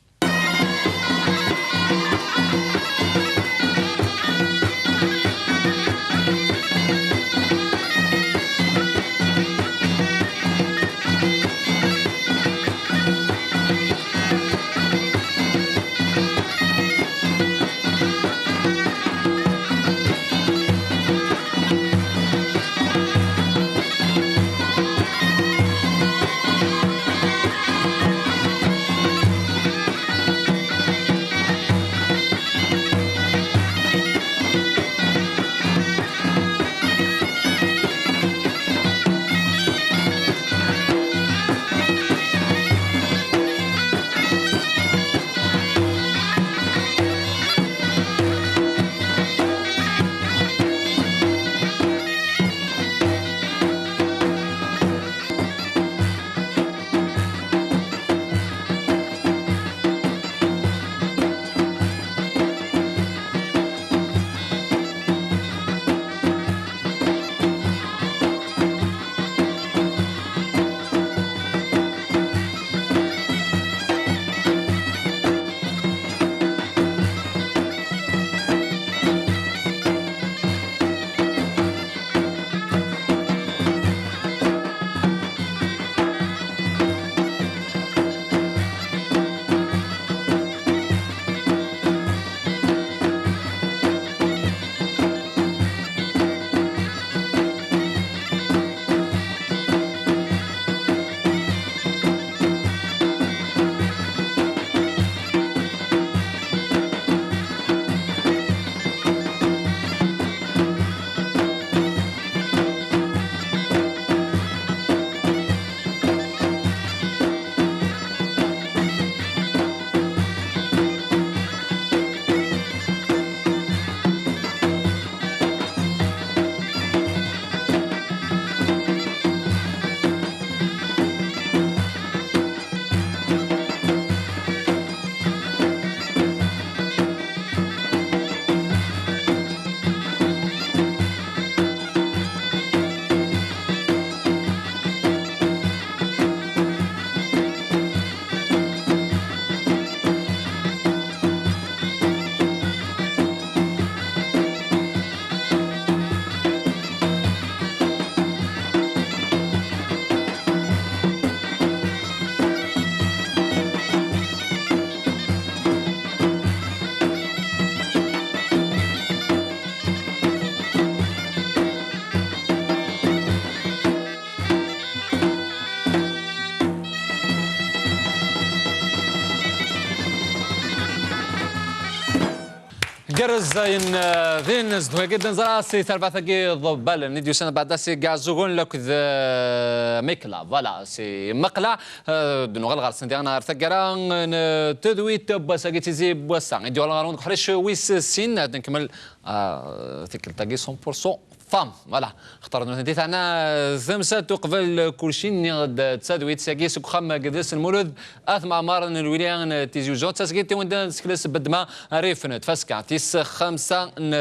Yerreẓ ayen, eh, din, zedhu-agi d-nẓra si terbaɛt-agi ḍebbalen i d-yusan beɛda si Gazugun lakked, eh, Mikla. Voilà, si Meqla, eh, d-nuɣal ɣer-sen diɣen ɣer taggara n, eh, tedwit n wass-agi, tizi n wass-a. I d-yuɣal ɣer-wen deg uḥric wis sin, ad nkemmel, eh, tikkelt-agi cent pour cent femme. Voilà. Xaṭer nutenti teɛna tamsalt uqbel kulci, nniɣ-d d tadwit-agi seg uxxam agdis n Mulud At Mɛemmer n lwilaya n Tizi Uzzu. D tasgilt i wen-d-nessekles Bedma Rif n tfaska tis xemsa n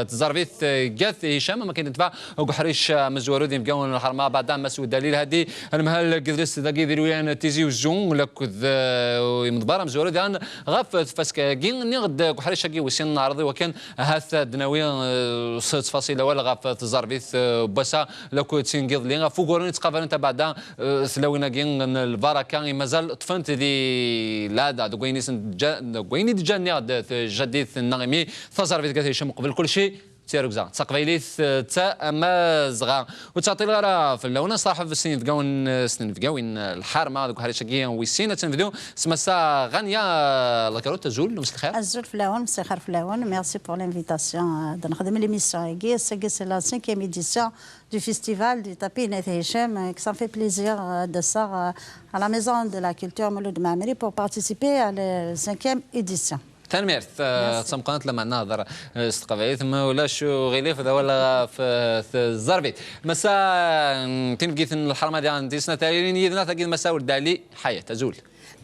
tẓerbit Gat Hicam, am akken d-tebɛ deg uḥric amezwaru d inebgawen n lḥerma, beɛda Mass Udali Lhadi, anemhal n yidles dagi di lwilaya n Tizi Uzzu, lakked, eh, imeḍbar amezwaru diɣen ɣef tfaska-agi. Nniɣ-d deg uḥric-agi wis sin neɛreḍ i wakken ahat ad d-nawi, eh, s ttfaṣil awal ɣef tẓerbit, eh, n wass-a lakked tin n yiḍelli, ɣef wuguren yettqabalen tabeɛda, eh, tlawin-agi n lbaraka i mazal ṭṭfent di lɛada deg wayen i sen-d-ǧa-, deg wayen i d-ǧǧan, nniɣ-d, tjaddit-nneɣ, imi taẓerbit Gat Hicam uqbel kulci d tirrugza, d taqbaylit, eh, d tamazɣa. Ur ttɛeṭṭileɣ ara fell-awen, ad nṣaḥeb s yinebgawen, eh, s tnebgawin, eh, lḥerma deg uḥric-agi wis sin. Ad tt-nebdu s Massa Ɣanya Lakarut. Azul, mselxir. Azul fell-awen, mselxir fell-awen. Merci pour l'invitation. Ad nexdem l'émission-agi. Ass-agi, c'est la cinquième édition du festival du tapis Gat Hicam, euh, que ça me fait plaisir, euh, de sort, euh, à la Maison de la Culture Mouloud Mammeri pour participer à la cinquième édition. Tanemmirt, eh, tameqqrant, lama nehder, eh, s teqbaylit, ma ulac uɣilif, d awal ɣef, eh, tẓerbit. Massa, mm, tinebgit n lḥerma diɣen tis snat ara yilin yid-neɣ tagi d Massa Urdali Ḥayat. Azul.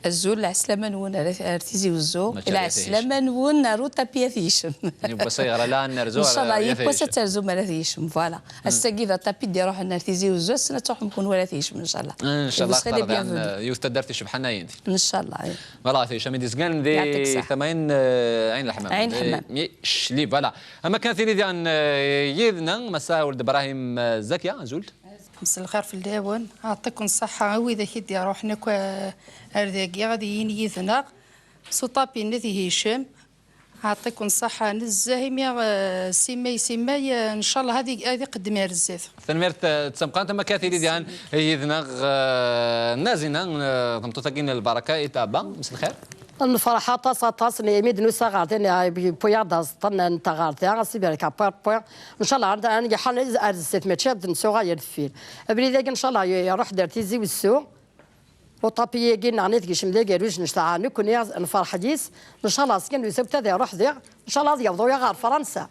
Azul, lɛeslama-nwen ar, ar Tizi Uzzu. Mačči ar At Hicam. Lɛeslama-nwen ar utapi At Hicam. Yiwwas ayɣer ala ad nerzu ar At Hicam. Ncallah, yiwwas ad terzum ar At Hicam, voilà. Ass-agi d utapi d-iruḥen ar Tizi Uzzu, ass-n ad truḥem kunwi ar At Hicam, ncallah. Ncallah, vous serez les bienvenus. Yiwet taddart icebḥen a yindi. Ncallah. Voilà, At Hicam i d-izgan di tama-in, eh, Ɛin Leḥmam. Ɛin Leḥmam. Mi, mi, cli, voilà. Ama kan tili diɣen, eh, yid-neɣ, Massa Uld Ibrahim, eh, Zakiya, azul. Mselxir fell-awen, ɛṭiken ṣṣeḥḥa a widak i d-iruḥen akk, eh, ar dagi, ad yini yid-neɣ, s uṭapi n At Hicam, ɛṭiken ṣṣeḥḥa nezzeh, imi, eh, simay, simay, eh, ncallah ad i-, ad iqeddem ar zdat. Tanemmirt, eh, d tameqqrant, ama kan tili diɣen yid-neɣ, eh, Nazina, eh, tameṭṭut-agi n lbaraka, i taba, mselxir. Nefreḥ aṭas, aṭas, imi d-nusa ɣer din, eh, yewwi-yaɣ-d aẓeṭṭa-nteɣ ɣer da, as ibarek, apwi, apwi. Ncallah, ad, ad ngeḥḥal ar zdat, mačči ad nsuɣal ar deffir. Abrid-agi, ncallah, iruḥ-d ar Tizi Wezzu. Uṭapi-agi nneɣ ad t-yekcem d agerruj n ccḍeḥ, nekkni nefreḥ yis. Ncallah, skin n usebter ad iruḥ diɣ, ncallah ad yebḍu ɣer Fransa.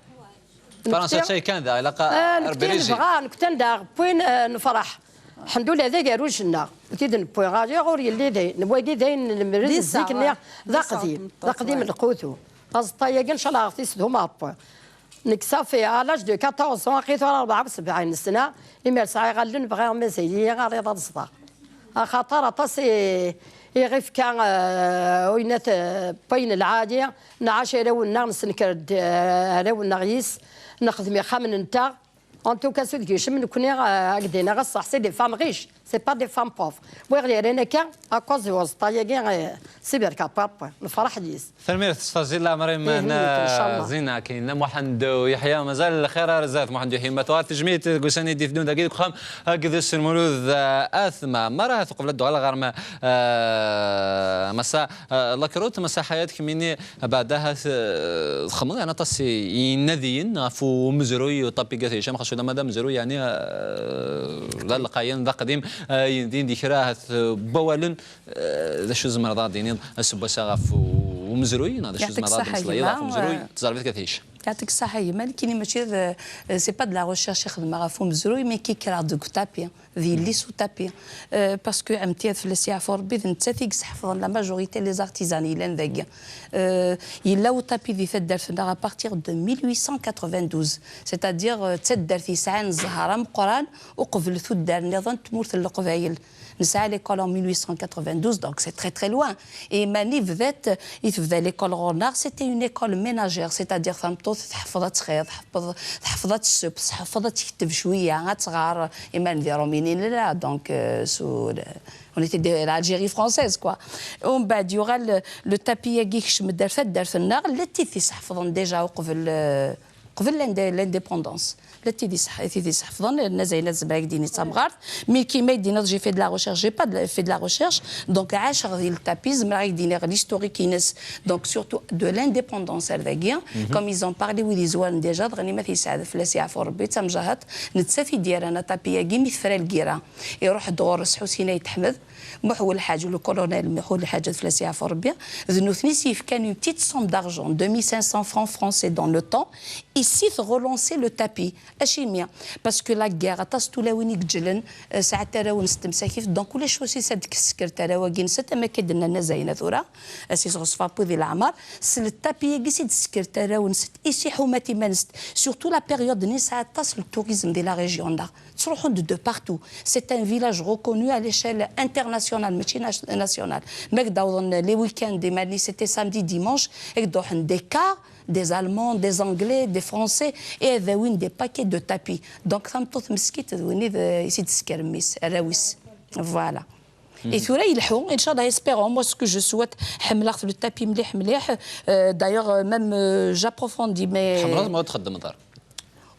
Fransa d tay kan da, ilaq, ah, a Rebbi, nekkni nebɣa, nekkni anda wwin, eh, nefreḥ. Ḥemdullah, d agerruj-nneɣ. Tid newwi ɣer diɣ ur yelli d ayen. Wagi d ayen nlemmer zik-nni, d aqdim. D aqdim n lqutu. Aẓeṭṭa-agi, ncallah, ɣef tis d umeṛebbi. Nekk safi, à l'âge de quatorze ans, aqi tura rebɛa u sebɛin sna, imir sɛiɣ allen, bɣiɣ mazal-iyi ɣer iḍ ad ẓḍeɣ. Axaṭer aṭas i, i ɣ-ifka, eh, uyennat, eh, wayen lɛali, nɛac arraw-nneɣ, nessenker-d, eh, arraw-nneɣ yis, nexdem ixxamen-nteɣ. En tout cas, s udeg yecem nekkni, eh, ad k-d-iniɣ ṣṣeḥ, c'est des femmes riches, c'est pas des femmes pauvres. Wwiɣ yerran akka, à cause n uẓeṭṭa-agi, eh, s iberka pap, nefreḥ yis. Tanemmirt s tazila, Mrim. Ih, nekk, ncallah. Zina, akken Muḥend u Yeḥya, mazal lxir ar zdat. Muḥend u Yeḥya, ma tuɣal tejmilt deg ussan i d-iteddun dagi deg uxxam agdis n Lmulud, eh, At Mɛemmer. Tuqbel ad d-uɣaleɣ ɣer ma, eh, Massa, eh, Lakrut, Massa Ḥayat, kemmini, beɛda ahat, eh, txedmeḍ, yeɛni, aṭas i yinadiyen ɣef umezruy, uṭapi Gat Hicam, xas ulamma d amezruy, yeɛni, eh, d alqayan, d aqdim, eh, din di kra ahat, eh, n wawalen. Eh, d acu tzemreḍ ad d-tiniḍ aseggas-a ɣef u-, umezruy, neɣ d acu tzemreḍ ad d-temmeslayeḍ ɣef umezruy, eh, tẓerbit Gat Hicam? Yeɛṭik ṣṣeḥḥa a yemma, nekkini mačči d, eh, c'est pas de la recherche i xedmeɣ ɣef umezruy, mais kkreɣ-d deg utapi, d yelli-s utapi. Eh, parce que ɛemti, ad fell-as yeɛfu Rebbi, d nettat i yesḥefḍen la majorité les artisans yellan dagi. Eh, yella utapi di taddart-nneɣ à partir de mille huit cent quatre-vingt-douze, c'est-à-dire, eh, d taddart yesɛan zzher ameqqran uqbel tuddar nniḍen n tmurt n Leqbayel. Nesɛa l'école en mille huit cent quatre-vingt-douze, donc c'est très, très loin. Et mani bdat, i tebda l'école ɣur-neɣ, c'était une école ménagère, c'est-à-dire tameṭṭut tḥeffeḍ ad txiḍ, tḥeffeḍ, tḥeffeḍ ad tesseww, tḥeffeḍ ad tekteb cwiya, ad tɣer, iman d iruminiyen, là, donc, euh, sous le, on était de l'Algérie française, quoi. Umbeɛd yuɣal le, le tapis-agi yekcem-d ar taddart-nneɣ, llant tid t-iseḥfḍen déjà uqbel, euh, qbel l'indé- l'indépendance. La tidi sḥ- tidi sḥefḍen, Nazayna tzemmer ad k-d-tini d tamɣart, mais kima i d-tiniḍ, j'ai fait de la recherche, j'ai pas de la- fait de la recherche, donc ɛaceɣ di le tapis, zemreɣ ad k-d-iniɣ l'historique-ines, donc surtout de l'indépendance ar dagi, comme ils ont parlé wid yezwaren déjà, d Ɣnimat Yesɛad, fell-as yeɛfu Rebbi, d tamjaheṭ, nettat i d-yerran aṭapi-agi mi tefra lgirra. Iruḥ-d ɣur-s Ḥusin Ayt Ḥmed, Muḥ Welḥaǧ, le colonel Muḥ Welḥaǧ, ad fell-as yeɛfu Rebbi, d nutni i s-yefkan une petite somme d'argent, deux mille cinq cents francs français dans le temps, ici relancer le tapis. Acimi? Parce que la guerre, aṭas n tulawin i yeǧǧlen, eh, sɛant arraw-nsent msakit, donc ulac wacu i s-ad-tesker tarraw-agi-nsent, am akka d-nnan Nazayna tura, as-isɣeṣfa wid i leɛmer, s le tapis-agi i d-tesker tarraw-nsent, i s-iḥumat iman-nsent, surtout la période-nni, sɛa aṭas le tourisme di la région-nneɣ. Ttruḥun-d de partout. C'est un village reconnu à l'échelle internationale, mačči na- nationale. Ma k-d-awḍen les week-ends, iman-nni, c'était samedi, dimanche, ak-d-ruḥen des cars, des Allemands, des Anglais, des Français, et ad awin des paquets de tapis. Donc, tameṭṭut meskint d win i d- i s-id-tesker mmi-s, arraw-is. Voilà. Et tura yelḥu, inchallah, espérons, moi ce que je souhaite, ḥemmleɣ le tapis mliḥ mliḥ. Euh, d'ailleurs, euh, même, euh, j'approfondis, mais... Tḥemmleḍ ma ur txeddmeḍ ara?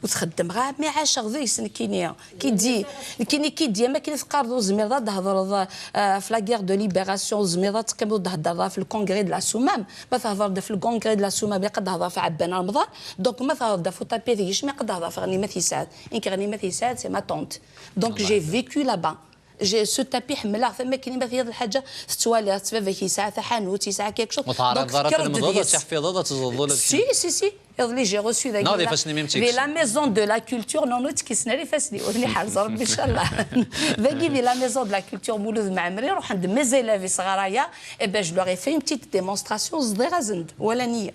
Ur txeddmeɣ ara, mi ɛaceɣ deg-s nekkini. Ki di, nekkini ki di, am akken i teqqareḍ ur tezmireḍ ad d-thedreḍ, euh, ɣef la guerre de libération, ur tezmireḍ ad teqqimeḍ ur d-thedreḍ ɣef le congrès de la Soumam. Ma thedreḍ ɣef le congrès de la Soumam, ilaq ad d-thedreḍ ɣef Ɛebban Remḍan. Donc ma thedreḍ ɣef uṭapi ad yecmi, ilaq ad d-thedreḍ ɣef Ɣnimat Yesɛad. Nekk Ɣnimat Yesɛad, c'est ma tante. Donc j'ai vécu là-bas. J'ai ce tapis, ḥemmleɣ-t, am akken ma tgiḍ lḥaǧa tettwaliḍ-tt, baba-k yesɛa taḥanut, yesɛa quelque chose. Ur teɛriḍeḍ ara ad tlemdeḍ, ad teḥfiḍeḍ, ad teẓẓleḍ ula d... Si, si, si. Iḍelli, j'ai reçu dagi... Neɣ d ifassen-im i m-tt-yekksen? Di la maison de la culture, non, non, ur ttekkisen ara ifassen-iw, ad ten-iḥrez Rebbi, inchallah. Dagi, di la maison de la culture Mulud Mɛemmri, ruḥen-d mes élèves iseɣra-ya, eh ben, je leur ai fait une petite démonstration, ẓḍiɣ-asen-d, walan-iyi.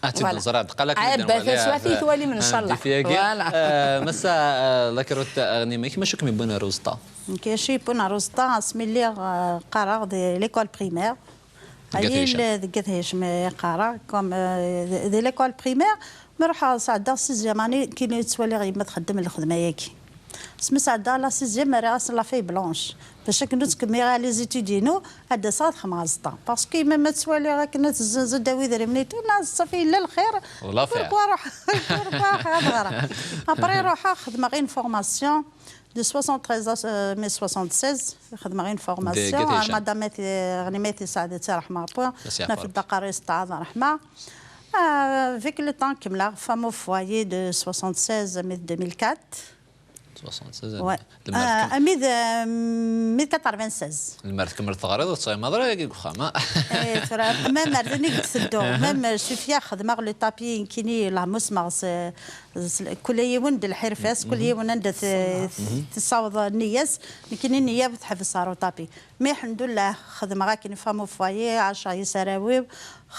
Ah, tu... Voilà. Ẓriɣ, d qala akken... Ah, ben, taswiɛt i twalim, inchallah. Voilà. Euh, massa, euh, la carotte, euh, Ɣnima, acu i kem-yewwin ar uẓeṭṭa? Nekk acu i yi-yewwin ar uẓeṭṭa, asmi lliɣ, euh, qqareɣ di l'école primaire. Deg At Hicam. Deg At Hicam i qqareɣ, comme, euh, di, di l'école primaire, mi ruḥeɣ sɛeddaɣ sixième année, nekkini ttwaliɣ yemma txeddem lxedma-yagi. Asmi sɛeddaɣ la sixième, rriɣ-as la feuille blanche. Bac akken ur ttkemmileɣ ara les études-inu, ad d-aseɣ ad xedmeɣ aẓeṭṭa. Parce que yemma ma ttwaliɣ akken ad tezzenz, ad d-tawi idrimen et tout, nniɣ-as, ṣafi, yella lxir. Pourquoi ruḥ, pourquoi ruḥ ad ɣreɣ? Après, ruḥeɣ xedmeɣ une formation de soixante-treize à, euh, mai soixante-seize, xedmeɣ une formation. Deg At Hicam. Ar Madame Ati-, Ɣnima At Sɛid, ad tt-yerḥem Rebbi. Ad tt-yerḥem Rebbi. Naf-d aqerru-is, teɛḍ ṛṛeḥma. Euh, avec le temps, kemmleɣ femme au foyer de soixante-seize à mai deux mille quatre. Soixante-seize. Ouais. Euh, à mai de, euh, mai quatre-vingt-seize. Lemmer tkemmleḍ teɣriḍ, ur tettɣimiḍ ara yagi deg uxxam, ah. Eh, tura, même ar din i d-tedduɣ. Même, euh, Sofia, xedmeɣ le tapis, nekkini, la musmeɣ s, s, kul yiwen d lḥirfa-s, kul yiwen anda t-, tessaweḍ nniya-s, nekkini nniya teḥbes ar uṭapi. Mais, lḥemdullah, xedmeɣ akken femme au foyer, ɛaceɣ yis arraw-iw,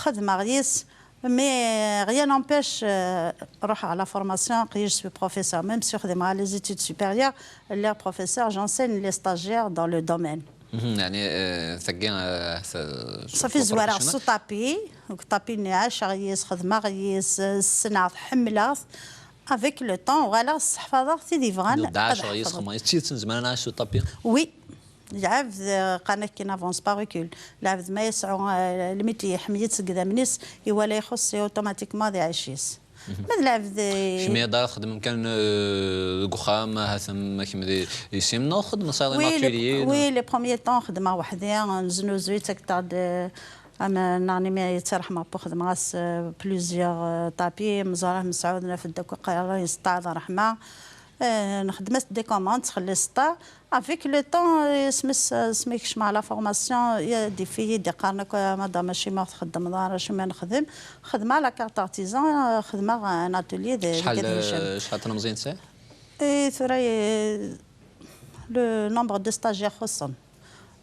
xedmeɣ yis. Mais rien n'empêche, euh, ruḥeɣ la formation, aql-i je suis professeur. Même si xedmeɣ les études supérieures, lliɣ professeur, j'enseigne les stagiaires dans le domaine. Mhm, يعني, euh, tagi, euh, th-, صافي زويرة professionnel. Su ṭapi, donc ṭapi-nni ɛaceɣ yis, xedmeɣ yis, euh, ssneɣ-t, ḥemmleɣ-t. Avec le temps, uɣaleɣ sseḥfaḍeɣ tid yebɣan ad ḥefḍeɣ. Ɛaceɣ yis, xedmeɣ yis. D tidet nezmer ad nɛac su ṭapi? Oui. Lɛebd, euh, qqaren akken avance par recul. Lɛebd ma yesɛu, euh, lmiti iḥemmel-itt deg idammen-is, iwala ixuṣṣ, c'est automatiquement ad iɛic yis. Mhm. Ma d lɛebd, euh, kemmi ad txedmem kan, euh, deg uxxam, ahat am kemm di, di sim, neɣ txedmem ça dans un atelier, oui, les premiers temps xedmeɣ weḥd-i, neznuzu-tt, akteɣ-d, euh, am, neɣni mi yettarḥem Rebbi, xedmeɣ-as, euh, plusieurs, euh, tapis, Mzarah Mesɛud, naf-d akk aqerru-is, teɛḍ ṛṛeḥma. Euh, nxeddem-as des commandes, txelli star. Avec le temps, euh, asmi s-, asmi kecmeɣ la formation, il y a des filles i d-iqqaren akk, madame, acimi ur txeddmeḍ ara, acimi nexdem? Xedmeɣ la carte artisan, euh, xedmeɣ un atelier de, de... Acḥal, euh, acḥal n tlemẓiyin tesɛiḍ? Et tura, euh, le nombre de stagiaires xuṣṣen.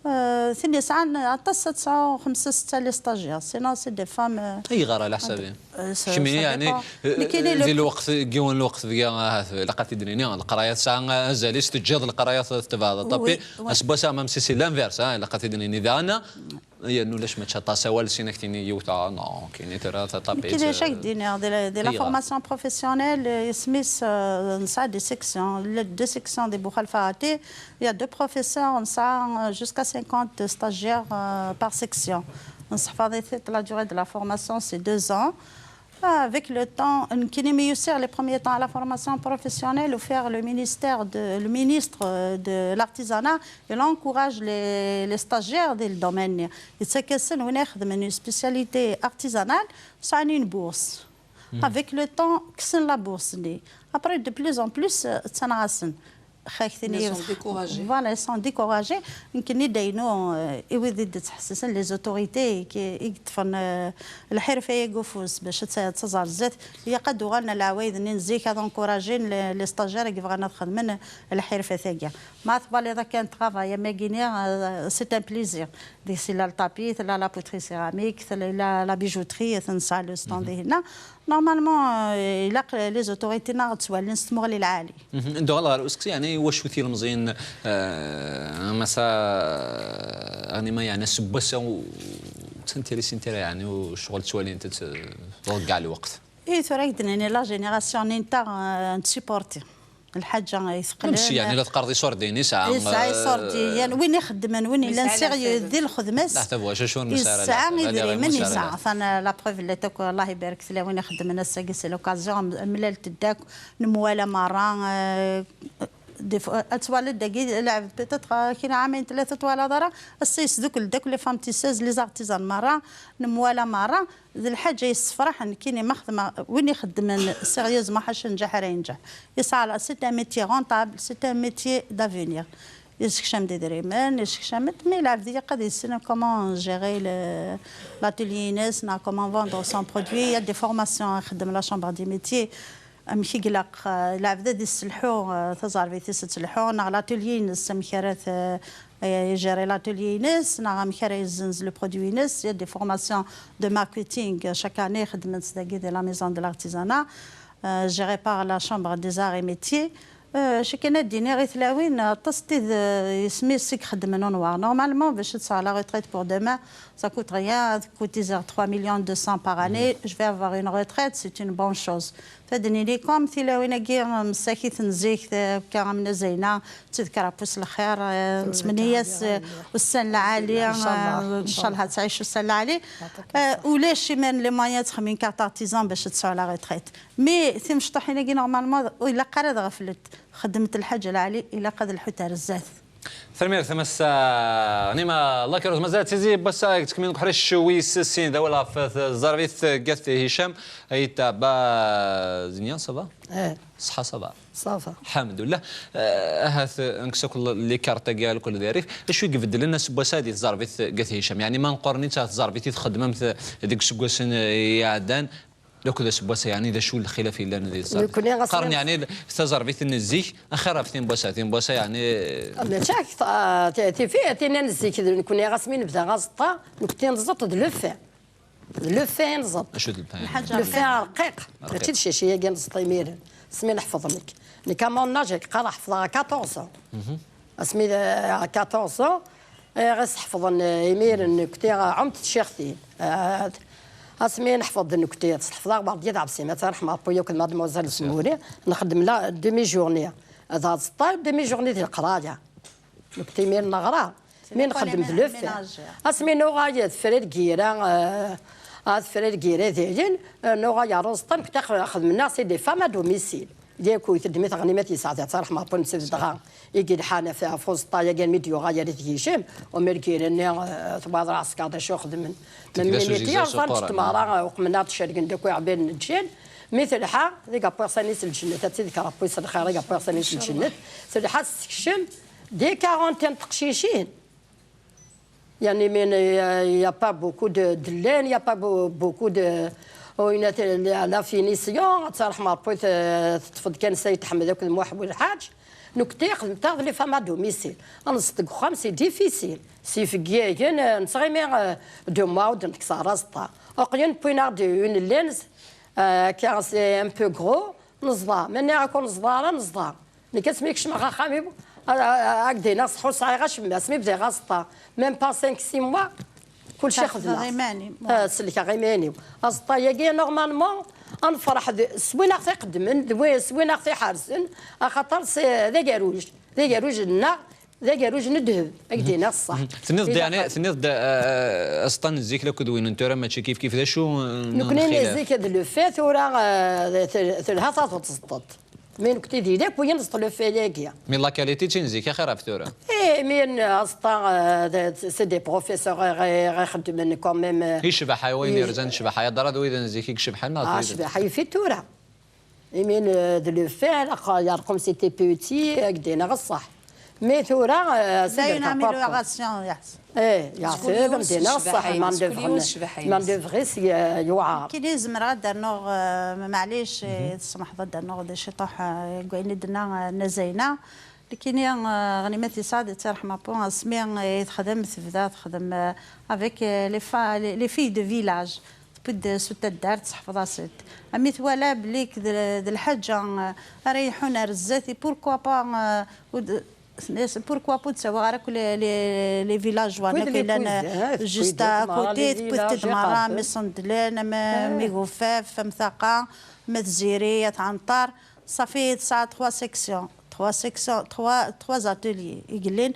Euh, tin yesɛan aṭas, ad tesɛu xemsa, setta les stagiaires. Sinon, c'est des femmes, euh... Ayɣer, ɛla ḥsabi? Euh, ça, kemmi, ça yeɛni, dépend. Euh, nekkini, di lweqt, deg yiwen lweqt deg-a, ahat, ilaq ad t-id-nini, leqraya tesɛa azal-is, teǧǧiḍ leqraya, tebɛeḍ ṭapi. Oui, oui. Aseggas-a, même si c'est l'inverse, ah, ilaq ad t-id-nini daɣen. Yernu ulac mačči aṭas awal, sin ak-tini yiwet, ah, non, kini tura taṭapit. Nekkini, euh, acu ak-d-iniɣ, di la, di la formation professionnelle, euh, isem-is, euh, nesɛa des sections, les deux sections di Buxalfa Ati, il y a deux professeurs, nesɛa, euh, jusqu'à cinquante stagiaires, euh, par section. Nseḥfaḍ-it, la durée de la formation, c'est deux ans. Avec le temps, nekkini mi usiɣ les premiers temps à la formation professionnelle, ufiɣ le ministère de, le ministre de l'artisanat, il encourage les, les stagiaires di le domaine-nni. Yettak-asen win ixedmen une spécialité artisanale, sɛan une bourse. Avec le temps, kksen la bourse-nni. Après, de plus en plus, euh, ttanaɣ-asen. Xak tini. Ils sont découragés. Voilà, ils sont découragés. Nekkini daynu, euh, i wid i d-ttḥessisen, les autorités i i yeṭṭfen, euh, lḥirfa-agi ufus bac ad tt-, ad taẓ ar zdat, ilaq ad uɣalen leɛwayed-nni n zik, ad encouragen les, les stagiaires i yebɣan ad xedmen lḥirfat-agi. Ma tbaliḍ akken travail am agini, euh, c'est un plaisir. Deg-s yella le tapis, tella la poterie céramique, tella la, la bijouterie, tensa le stand ihinna. Normalement, euh, ilaq les autorités-nneɣ ad ttwalin s tmuɣli lɛali. Nduɣal ɣer useqsi, yeɛni wacu tilemẓiyin, euh, massa, euh, anima, yeɛni aseggas-a ur ttintirisin ara, yeɛni u ccɣel ttwalin-t, euh, deg kkaɛ lweqt. I tura i d-nini la génération-nni-nteɣ, euh, ad tt-supporter. Lḥaǧa ay teqqlen. Même si, yeɛni, la teqqareḍ iṣurdiyen i yesɛa, yesɛa, euh, iṣurdiyen, win ixeddmen, win yellan sérieux di lxedma-s, yesɛa idrimen, yesɛa. Atan, euh, la preuve, llant akk, Allah ibarek, tella win ixeddmen ass-agi, c'est l'occasion, mlal-d akk, nemwala merra, euh, des fois, ad twaliḍ dagi, lɛebd peut-être, euh, kra ɛamayen tlata twalaḍ ara, ass-a yesdukkel-d akk les femmes tisseuses, les artisans merra, nemwala merra. D lḥaǧa yessefraḥen, nekkini ma xedmeɣ, win ixeddmen sérieusement, ḥaca njaḥ ara yenǧeḥ. Yesɛa la, c'est un métier rentable, c'est un métier d'avenir. Yessekcam-d idrimen, yessekcam-d, mais lɛebd ilaq ad yessen comment gérer le, l'atelier-ines, neɣ comment vendre son produit. Il y a des formations ixeddem la chambre des métiers. Amek i ilaq, euh, lɛebd ad yesselḥu, euh, taẓerbit-is ad telḥu, neɣ l'atelier-ines amek ara t-, euh, gérer l'atelier-ines, neɣ amek ara yezzenz le produit-ines. Il y a des formations de marketing, euh, chaque année, xeddment-tt dagi di la maison de l'artisanat, euh, gérée par la chambre des arts et métiers. Euh, acu kan ad d-iniɣ i tlawin, aṭas n tid, euh, isem-is i ixeddmen unwaṛ. Normalement, bac ad tesɛu la retraite pour demain, ça coûte rien, coûte trois millions deux cents par année, je vais avoir une retraite, c'est une bonne chose. Ad d-nini comme tilawin-agi, msakit n zik, akka am Nna Zeyna, ttedker afus lxir, eh, nettmenni-as, eh, ussan lɛali, eh, ncallah ad tɛic ussan lɛali. Eh, ulac imaren les moyens ad texdem une carte artisan bac ad tesɛu la retraite. Mais timecṭuḥin-agi, normalement, ur ilaq ara ad ɣeflent. Xeddment lḥaǧa lɛali, ilaq ad lḥunt ar zdat. Tanemmirt a Massa Ɣnima Lakruz. Mazal Tizi n wass-a deg tkemmil n uḥric wis sin, d awal ɣef tẓerbit n At Hicam. Ay taba Zinia, ça va? Eh. Ṣṣeḥḥa, ça va? Ça va. Lḥemdullah. Eh, ahat, eh, nkes akk les cartes-agi alkul di rrif. Acu i ibeddlen aseggas-a di tẓerbit n At Hicam? Yeɛni ma nqarn-itt ɣer tẓerbit i txeddmemt deg iseggasen, eh, iɛeddan, akked aseggas-a, yeɛni d acu lxilaf yellan di tẓerbit? Nekkni ɣas qqaren, yeɛni, taẓerbit n zik axir ɣef tin n wass-a, tin n wass-a, yeɛni. Mačči ak-, ah, ti-, tifi-, tinna n zik, d nekkni ɣas mi nebda aẓeṭṭa, nekkni neẓeṭ d le fait. D le fait i neẓeṭ. Acu d le fait? Lḥaǧa le fait rqiq. Rqiq. Mačči d ccaci-agi neẓeṭ imiren. Asmi neḥfeḍ nekk. Nekk, à mon âge, qqareɣ ḥefḍeɣ à quatorze ans. Asmi d, à quatorze ans, eh, ɣas ḥefḍen, eh, imiren nekkti, eh, ɛumt tcixtin. Eh, asmi neḥfeḍ nekkti, ḥefḍeɣ Werdiya d Ɛebsi, ma tarḥem Ṛebbi, akked mademoiselle Smouri, nxeddem la demi-journée. D aẓeṭṭa, demi-journée di leqraya. Nekkti imiren neɣra, mi nxeddem d le fait. Asmi nuɣal tefra lgira, eh, ah, tefra lgira dayen, eh, nuɣal ɣer uẓeṭṭa, nekkti xedmen-aɣ c'est des femmes à domicile. Yakk teddem-it Ɣnimat yesɛa, ad tarḥem Ṛebbi, nettat dɣa i yelḥan ɣef, ɣef uẓeṭṭa-agi armi d-yuɣal ar At Hicam, u mi lgira-nni, eh, tewweḍ lɛesker d acu xedmen. Même les métiers, ẓẓant tmeɣra, eh, uqmen-aɣ-d cergen-d akk iɛebbaren n lǧal, mi telḥa, ad wwiɣ s-anis lǧennet, ad tt-id-kker Ṛebbi s lxir, ad wwiɣ s-anis lǧennet, telḥa tessekcem des quarantaines teqcicin. Yeɛni, mais il y a, il y a pas beaucoup de, de laine, il y a pas beau-, beaucoup de, oh, une, la, la finition, ad tarḥem Ṛebbi, te-, teṭṭfeḍ kan Sayed Ḥmed akked Muḥ Welḥaǧ. Nekkti xedmeɣ-aɣ les femmes à domicile. Ad neẓeṭ deg uxxam, c'est difficile. Sifeggagen, eh, nettɣimi, eh, deux mois ur d-nekkes ara aẓeṭṭa. Aql-aɣ wwin-aɣ-d une laine, eh, car c'est un peu gros, neẓḍa. Ma nniɣ-ak ur neẓḍa ara, neẓḍa. Nekk asmi kecmeɣ axxam-iw, a, a, a, ak-d-iniɣ ṣṣeḥ ur sɛiɣ acemma, asmi bdiɣ aẓeṭṭa, même pas cinq, six mois, kulci xedmeɣ. Selkeɣ iman-im. Ah, selkeɣ iman-iw. Aẓeṭṭa-agi, normalement, ad nefreḥ d, s win aɣ-t-iqeddmen, d wi-, s win aɣ-t-iḥerzen, axaṭer s, d agerruj, d agerruj-nneɣ, D agerruj n ddheb, ad k-d-iniɣ ṣṣeḥ. Tenniḍ-d, yeɛni, tenniḍ-d, eh, aẓeṭṭa n zik akked win n tura mačči kif kif, d acu, eh, n lxilaf? Zik d le fait, tura, eh, tel-, telha taẓeṭṭ. Mi nekni d ilak, win neẓeṭ le fait-agi. Mais la qualité d tin zik axir ɣef tura. Eh, mais, eh, aẓeṭṭa, eh, d, c'est des professeurs, eh, eh, ixeddmen quand même, eh, yecbeḥ, ay wayen yerzan ccbaḥa, ya dara d wid n zik i icebḥen, neɣ d wid n ccbaḥa, yif-it tura. Imi, euh, d le fait, alors, comme c'était petit, euh, ak-d-iniɣ ṣṣeḥ. Mais tura, euh, c'est une amélioration, yeɛteb. Eh, yeɛteb, am-d-iniɣ ṣṣeḥ, main d'œuvre-is yewɛer. Kini zemreɣ ad d-rnuɣ, euh, maɛlic, eh, tsemḥeḍ ad d-rnuɣ d ciṭuḥ, euh, deg wayen i d-tenna, euh, Nna Zayna. Nekkini, euh, Ɣnimet Isɛad, yettwarḥem Apu, asmi, euh, i texdem, tebda texdem, euh, avec, euh, les fa-, les, les filles de village. Tewwi-d s taddart, tseḥfeḍ-as-d. Ami twala belli d, d lḥaǧa, eh, ara iḥun ar zdat, et pourquoi pas, eh, ur d-, tenna-as, pourquoi pas ur d-tawiḍ ara akk les, les, les villages-wa akk yellan, eh, juste à côté, tewwi-d merra, mi ṣendlen, am, am Igufaf, am Taqa, am At Ziri, At Ɛenṭer. Safi tesɛa trois sections, trois sections, trois, trois ateliers i yellan.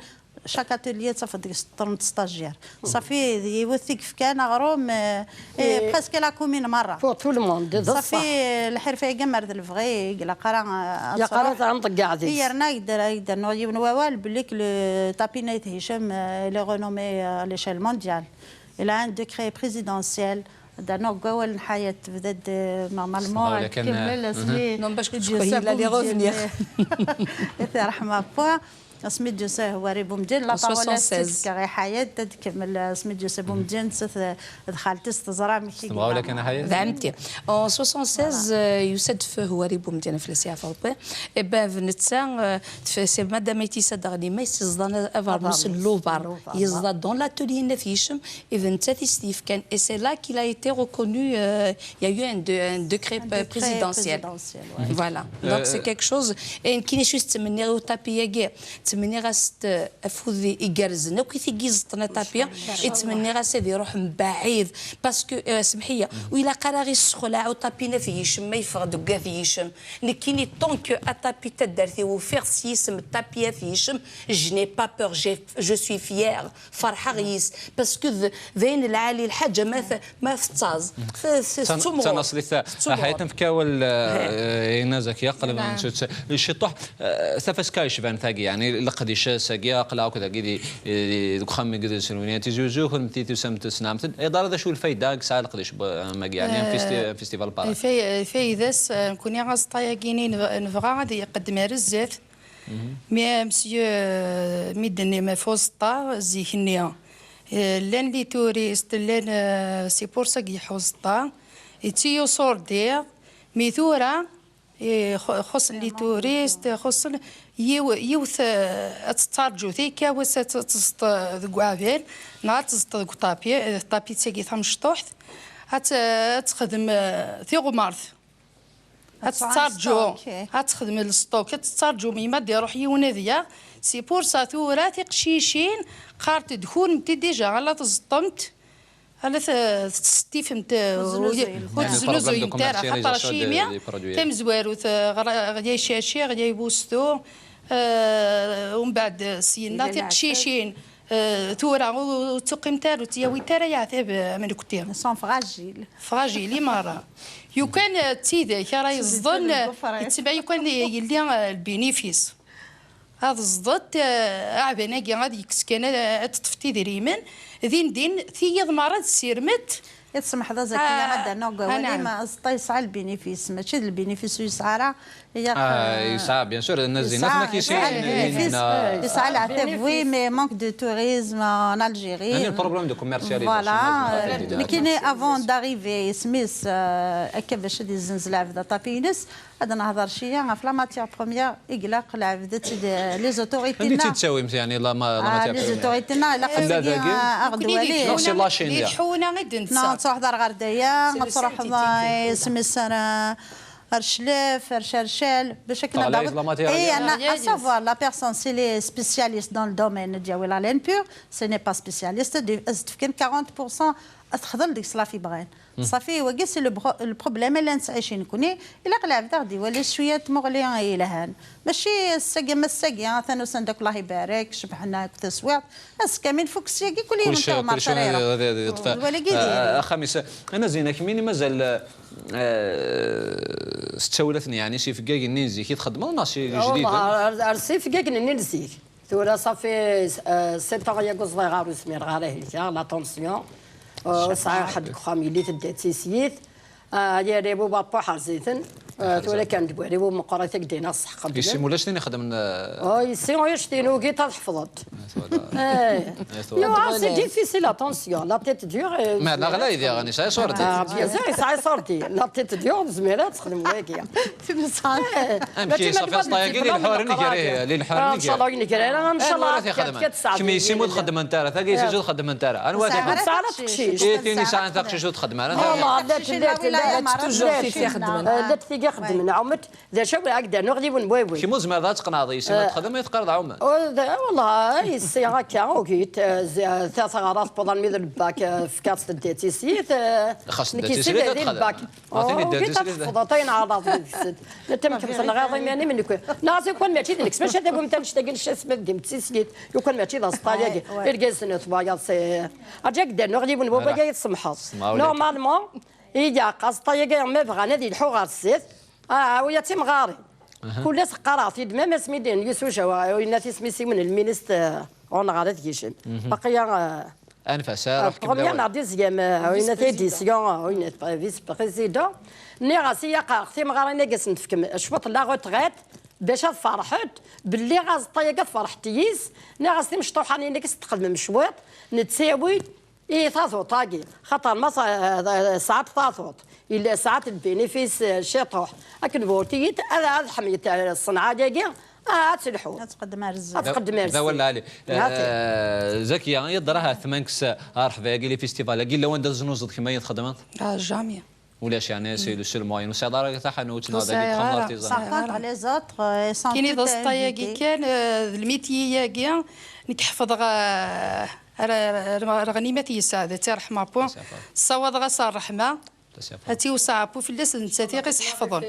Chaque atelier tafeḍ deg-s ṭṭren stagiaires. Safi d yiwet i yefkan aɣrum, eh, eh, presque la commune merra. Pour tout le monde, d ṣṣeḥ. Safi, eh, lḥirfa-agi mer d lebɣi, i ilaq ara, eh, ad truḥ. Ilaq ara ad nṭeggeɛ deg-s. Yerna ad d-, ad d-rnuɣ yiwen wawal, belli que le tapis n Ayt Hicem, eh, il est renommé, eh, à l'échelle mondiale. Il a un décret présidentiel. Ad d-rnuɣ deg wawal n Ḥayat, tebda-d, eh, normalement, ad tkemmel asmi d-yusa Bumedyen. Asmi d-yusa Hwari Bumedyen, la parole ad tt-id-fkeɣ i Ḥayat, ad tkemmel asmi d-yusa Bumedyen, d xalti-s, teẓra amek i yella. D ɛemti. En soixante-seize, euh, yusa-d f Hwari Bumedyen, fell-as yeɛfu Rebbi. Eh ben, d netta, euh, c'est madame Aïtissa Daɣnima, yeẓḍan abernus n Lubar. Yeẓḍa dans l'atelier n At Yicem, et d nettat i s-t-yefkan. Et c'est là qu'il a été reconnu, euh, il y a eu un, de-, un décret présidentiel. Voilà. Donc, c'est quelque chose. Et nekkini acu i s-ttmenniɣ i utapi-agi? Ttmenniɣ-as-d afud igerrzen akk i tigi iẓeṭṭen atapi. Et ttmenniɣ-as ad iruḥ mbaɛid. Parce que, euh, semḥ-iyi, ur ilaq ara ɣ-issexlaɛ utapi n At Yicem ma yeffeɣ-d deg At Yicem. Nekkini, tant que atapi n taddart-iw ufiɣ s yisem n tapi At Yicem, je n'ai pas peur, j'ai, je suis fière. Ferḥeɣ yis, parce que d, d ayen lɛali lḥaǧa ma t-, ma tettaẓ. Tettumɣur. Ḥayat, nefka awal, eh, i Nna Zakiya, qrib ad nečč ciṭuḥ, eh, tafaska yecban tagi, yeɛni leqdic-agi, aql-aɣ akk dagi di, di, deg uxxam i yedrisen Tizi Uzzu, kunemti tusamt tesnamt-d, iḍar d acu lfayda i yesɛa leqdic, eh, am-agi, yeɛni, am festi-, am festival para? Lfay-, lfayda-s, eh, nekkni aẓeṭṭa-agi-ni neb-, nebɣa ad iqeddem ar zdat, Mi, monsieur, euh, mi d-tennim ɣef uẓeṭṭa, zik-nni, euh, llan les touristes, llan, euh, c'est pour ça i iḥuẓeṭṭa, yettiyuṣurdi, mi tura, eh, xu-, xuṣṣen les touristes, xuṣṣen yiw-, yiwet, euh, ad tettarǧu tikawes ad t-, teẓḍ deg uɛbel, neɣ ad teẓḍ deg uṭapi, euh, ṭapi d tagi tamecṭuḥt, ad t-, ad texdem, euh, tiɣmert. Ad tettarǧu, ad texdem lesṭuk, ad tettarǧu mi ma d-iruḥ yiwen ad yaɣ. C'est pour ça tura tiqcicin qqarent-d kunemti déjà ala tẓeṭṭemt, ala t-, tettsettifemt, ur teznuzuyemt ara, xaṭer acimi tamezwarut, eh, ɣer, ɣer yay caci, ɣer yay bustu, eh, umbeɛd syenna tiqcicin. Eh, tura ur, ur tuqimt ara, ur tt-yawit ara yeɛtab, eh, am nekkti. Sont fragiles. Fragiles i merra. Yukan, eh, d tidak ara yeẓḍen, eh, yettba yukan yelli, eh, lbinifis. Ad ẓḍet, eh, aɛban-agi ad yekkes kan, eh, ad teṭṭfet idrimen. Din din, tiyiḍ merra ad ssirmet. I tsemḥeḍ a Zakiya, ad d-rnuɣ deg wawal-im, aẓeṭṭa yesɛa lbinifis, mačči d lbinifis ur yesɛi ara. Ah, yesɛa, bien sûr, Nna Zina, yesɛa, yesɛa lbinifis, yesɛa leɛtab, oui, mais manque de tourisme en Algérie. Le problème de commercialisation. Voilà, euh, nekkini, avant d'arriver, isem-is, euh, akka bac ad yezzenz lɛebd aṭapi-ines, ad nehḍer cwiya ɣef la matière première, i ilaq lɛebd ad tt-id, les autorités-nneɣ. Anda i tt-id-tawimt, yeɛni, la ma-, la matière première? Les autorités-neɣ, ilaq ad tagi, euh, aɣ-d wali. Non, c'est la Chine, di tḥuna i d-netta. Non, ad truḥeḍ ar ɣer daya, ad truḥeḍ, euh, isem-is, euh, Ar Cclef, ar Cercel, bac akken ad d-tawiḍ. Eh, à savoir, la personne, si elle est spécialiste dans le domaine ديال la laine pure, si elle n'est pas spécialiste, ad as-d-fken quarante pour cent ad texḍel deg-s la fibre. Ṣafi, wagi c'est le bro-, le problème i la nettɛici nekni. Ilaq lɛebd ad ɣ-d-iwali cwiya n tmuɣli yelhan. Mačči ass-agi am ass-agi, atan usan-d akk, Allah ibarek, cebḥen akk taswiɛt. Ass kamil fukk syagi, kul yiwen kulci, teɣmert kulci ara iruḥ. Ad, ad, ad yeṭṭef. Wala gidi. Ah, axxam-is. Ana Zina, kemmini mazal, eh, s ttawlaten, yeɛni, s yifeggagen-nni n zik i txeddmeḍ, neɣ s ijdiden? Ar, ar s yifeggagen-nni n zik. Tura ṣafi, eh, sept ans yagi ur ẓriɣ ara, ur zmireɣ ara helkeɣ, la tension. Eh, ur sɛiɣ ḥedd deg uxxam, yelli tedda d tislit. Ah, yari bu bapuḥ ar ziten. Ah, tura kan deg wari bu meqqar i tagdina s ḥeqq. Yessi ulac tin ixedmen, eh, oh, yessi ulac tin, ugit ad ḥefḍent. Eh, c'est difficile, attention, la tête dure, eh, meɛna ɣlay diɣen, yesɛa iṣurdi. Ah, bien sûr, yesɛa iṣurdi. La tête dure, tezmir ad texdem wagi. Amek i ṣafi aẓṭa-agi, li lḥuren gar-, li lḥuren gar-, inchallah ur yen-gar ara, inchallah. Anwa ara t-ixedmen? Kemm yessi ur txeddment ara, tagi yessi ur txeddment ara. Anwa ara t-ixedmen? Tesɛa teqcict. I tin yesɛan taqcict ur txeddem ara. Llant tigi xeddmen. Llant tigi xeddmen. Ɛument, d acu ara ak-d-rnuɣ yiwen n wawal. Kemm ur tzemreḍ ad tqenɛeḍ yessi ma txeddem, i teqqareḍ ɛument. Wallah, yessi akka, ugit, eh, ta teɣra tewweḍ armi d lbak, eh, fkiɣ-tt tedda d tislit, eh, xas tedda d tislit ad texdem. Ugit ad texdem ayen ɛerḍeɣ deg-sent. Netta mi kem-tenɣiḍ iman-im nekk. Neɣ lukan mačči d nekk, s maca tagumt annect-agi n ccass ma tdim d tislit. Lukan mačči d aẓeṭṭa-agi. Irgazen n twayaḍ, c'est, aǧak d-rnuɣ yiwen n wawal ad yi-tsemḥeḍ. Normalement, i yeɛreq aẓeṭṭa-agi, ma bɣan ad yelḥu ɣer zdat, ah, awi ad timɣarin. Kul ass qqareɣ-t-id, même asmi d-, n Yusu Jawa, winna tismi siwen n lminist, eh, ɣur-neɣ ara tgicem. Baqi, eh, anef-as, eh, ruḥ kemmel première awal. Neɣ deuxième, eh, winna édition, eh, winna vice-président. Nniɣ-as i yaqareɣ timɣarin-agi ad sen-tefkem cwiṭ n la retraite, bac ad ferḥent, belli aẓeṭṭa-agi ad ferḥent yis. Nniɣ-as timecṭuḥanin-agi s txedmem cwiṭ, nettawi i taḍuṭ-agi, xaṭer ma s-, sɛant taḍuṭ, yella sɛant lbinifis, eh, ciṭuḥ. Akken burtiyit, ad, ad ḥemyet, eh, ṣṣenɛa-agi, ah, ad telḥu. Ad tqeddem ar zdat. Ad tqeddem ar zdat. D awal lɛali. Eh, Zakiya, yeḍra ha tmanks, eh, rḥba-agi, li festival-agi, yella wanda teznuzeḍ kemm ayen txedmeḍ? Ah, jamais. Ulac, yeɛni, c'est le seul moyen. Ur tesɛiḍ ara taḥanut neɣ d agi txedmeḍ artisan? Par contre, les autres, euh, ils sont... Kini d aẓeṭṭa-agi kan, eh, d lmitiyi-agi, nekk ḥefḍeɣ, eh, Ar, ar, ar, ar ɣnimat yesɛa, d tirḥma, pu. Ssawaḍeɣ-as ṛṛeḥma. Ad tiwseɛ, pu, fell-as, d nettat i ɣ-isḥefḍen.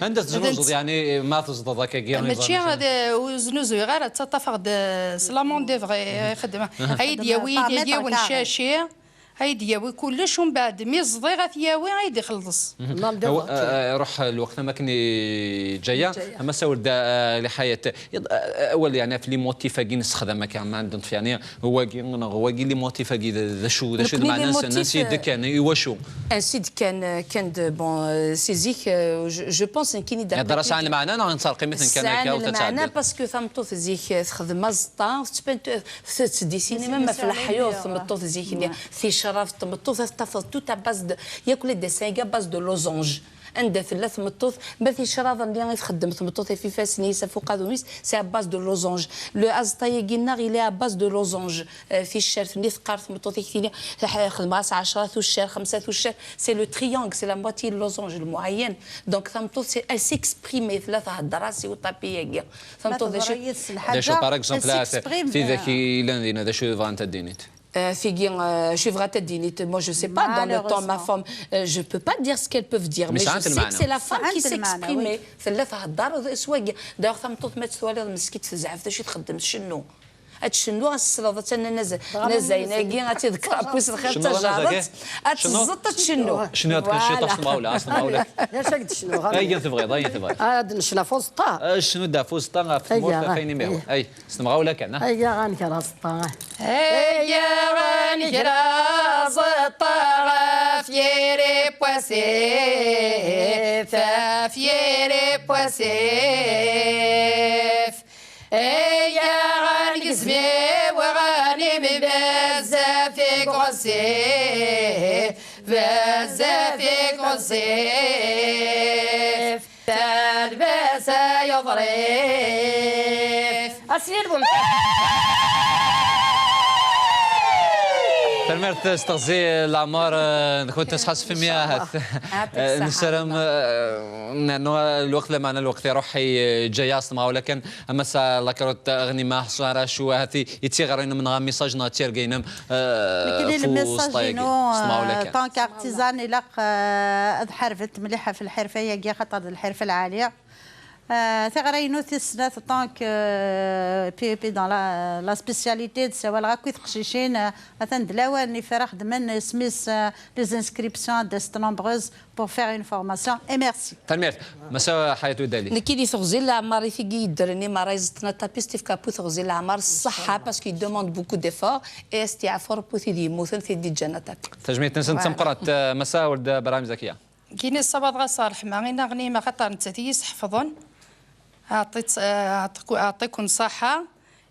Anda teznuzeḍ, yeɛni, ma tezdeḍ akkagi? Mačči d, ur znuzuyeɣ ara, ttaṭṭafeɣ-d, eh, s la main d'œuvre i, i xeddmeɣ. Ad yi-d-yawi yiwen caci, ad yi-d-yawi kullec, umbeɛd mi ẓḍiɣ ad t-yawi, ad yi-d-ixelleṣ. Aw-, eh, eh, ruḥ lweqt am akken i ǧǧaya, ama sawel-d, eh, li Ḥayat. Iḍ-, eh, awal, yeɛni, ɣef les motifs-agi nessexdam akka, ma ndeṭṭef, yeɛni, wagi neɣ wagi, les motifs-agi d, d acu, d acu d lmeɛna-nsen, ansi d-kkan, i wacu? Ansi d-kkan, eh, kkan-d, bon, eh, si zik, eh, je, je pense nekkini d'après... Lmeɛna neɣ nettreqqim-iten kan akka, sɛan lmeɛna, parce que tameṭṭut zik, eh, texdem aẓeṭṭa, tettban, t-, tettdisini même ɣef leḥyuḍ tmeṭṭut zik-nni, ticraḍ tmeṭṭut, ad tafeḍ tout à base de, yakk les dessins-agi à base de losange. Anda tella tmeṭṭut, ma ticraḍ-nni i txeddem tmeṭṭut ɣef ifassen-is, ɣef uqadum-is, c'est à base de losange. Le aẓeṭṭa-agi-nneɣ, il est à base de losange. Euh, ticcert-nni teqqar tmeṭṭut i k-tini, xedmeɣ-as ɛecra tuccar, xemsa tuccar. C'est le triangle, c'est la moitié de losange, le moyenne. Donc, tameṭṭut, c'est, elle s'exprime, tella thedder-as i uṭapi-agi. Tameṭṭut, d acu? D acu, par exemple, tidak i yellan dinna, d acu i bɣant ad d-inint? Euh, tigi, euh, je voudrais te dire, moi, je sais pas, dans le temps, ma femme, euh, je peux pas dire ce qu'elles peuvent dire, mais je sais que c'est la femme qui s'exprime. Tella thedder s wagi. D'ailleurs, tameṭṭut ma tt-twaliḍ meskint tezɛef, d acu i txeddem? Tcennu. Ad tcennu, ad s-tesleḍ, attan nna Zayna-agi, ad tt-iḍegger abbu-s lxir d tajerrudt, ad teẓẓeṭ, ad tcennu. Cnu, ad tcennu ciṭuḥ s temɣawla, s temɣawla. D acu i d-tcennu? Ayen tebɣiḍ, ayen tebɣiḍ. Ad necnu ɣef uẓeṭṭa. Cnu-d ɣef uẓeṭṭa, ɣef tmurt, ɣef ayen imiɣ. Ay, s temɣawla kan, ha? Ay, ad nger aẓeṭṭa. Ay, ad nger aẓeṭṭa ɣef yiri n wasif, ɣef yiri n wasif. Ay, ad negzem i uɣanim bezzaf i ɣezzif, bezzaf i ɣezzif. Talbasa yuḍrif. Aslil bumtar. Tanemmirt s teɣzi leɛmer, eh, nkent asḥas fi mya. Yɛṭik ṣṣeḥḥa. Nessaram, eh, nɛnu lweqt, lameɛna lweqt iruḥ, yeǧǧa-yaɣ s temɣawla kan. Ama sa la carotte, ɣnima, ḥṣu ara cu, ahat i, i d tiɣri-inem neɣ amisaj neɣ d tirga-inem, eh, Nekk di fu lmessage usṭay-agi, inu, s temɣawla eh, kan. Tant qu'artisan, ilaq, eh, ad ḥarbet mliḥ ɣef lḥirfa-agi, xaṭer d lḥirfa lɛali. Eh, tiɣri-inu tis snat, tant que, eh, P E P dans la, la spécialité, d sawaleɣ akk i teqcicin, eh, atan d lawan i fara xedmen isem-is, eh, les inscriptions ad d-asent nombreuses pour faire une formation. Et merci. Tanemmirt. Massa Ḥayat Udali. Nekki di teɣzi n leɛmer i tigi yeddren i merra iẓeṭṭen atapis, tifka pu teɣzi n leɛmer ṣṣeḥḥa, parce qu'il demande beaucoup d'efforts, et astiɛfu Rebbi tid yemmuten, tid d-iǧǧan atapis. Tajmilt-nsen d tameqqrant, eh, Massa Weld Brahim Zakiya. Kini ṣṣabaḍ ɣas ṛeḥma, inaɣni ma xaṭer nettat i yi-sḥefḍen. Aɛṭi-, aɛṭi-, aɛṭiken ṣṣaḥa.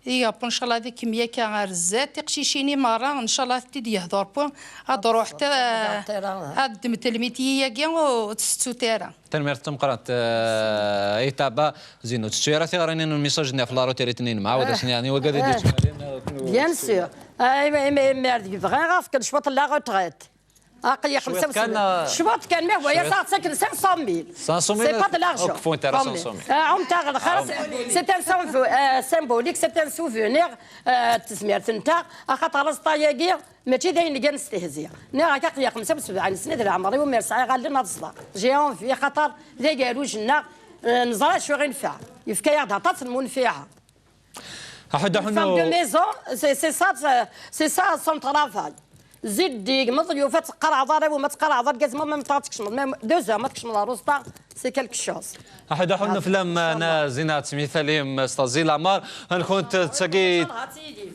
I Ṛebbi ncallah di kemya akka ar zdat, tiqcicin i merra, ncallah ad t-id-yehdu Ṛebbi, ad d-ruḥet, eh, ad ddment lmitiyi-agi ur tt-tettut ara. Tanemmirt d tameqqrant, eh, ay taba. Zin, ur tettu ara tiɣri-nni n lmessage-nni ɣef la retraite-nni n mɛawed asen, yeɛni wagad i d-yettwalin, eh, Bien sûr. Ah, imi, imi, imi ar deg bɣiɣ ad fken cwiṭ n la retraite. Aql-i xemsa Cwiṭ kan, eh, Cwiṭ kan, mais waya cwiṭ. Ad ɣ-tt-aken cinq cent mille. Cinq cent mille, C'est pas de l'argent. ur keffun ara cinq cent mille. Ah, ɛum taɣ lxir, c'est un symbole, euh, symbolique, c'est un souvenir, euh, d tezmert-nteɣ. Axaṭer aẓeṭṭa-agi mačči d ayen gan s tehzi. Nniɣ-ak aql-i xemsa u sebɛin sna d leɛmer-iw, mi ur sɛiɣ allen ad ẓḍeɣ. J'ai envie, axaṭer d agerruj-nneɣ, euh, neẓra acu i ɣ-inefɛen. Yefka-yaɣ-d aṭas n munfiɛa. Aḥud Une femme de aḥunnu. Maison, c'est c'est ça, c'est ça son travail. Zeddig, meḍyuf, ad teqqar aḍar-iw, ma teqqar aḍar, gazma, ma teɣ-, ad tkecmeḍ, même deux heures, ma tkecmeḍ ɣer uẓeṭṭa, c'est quelque chose. Aḥud aḥunnu fell-am, na Zina, ad temyitalim s teɣzi n leɛmer. Nkent d tagi.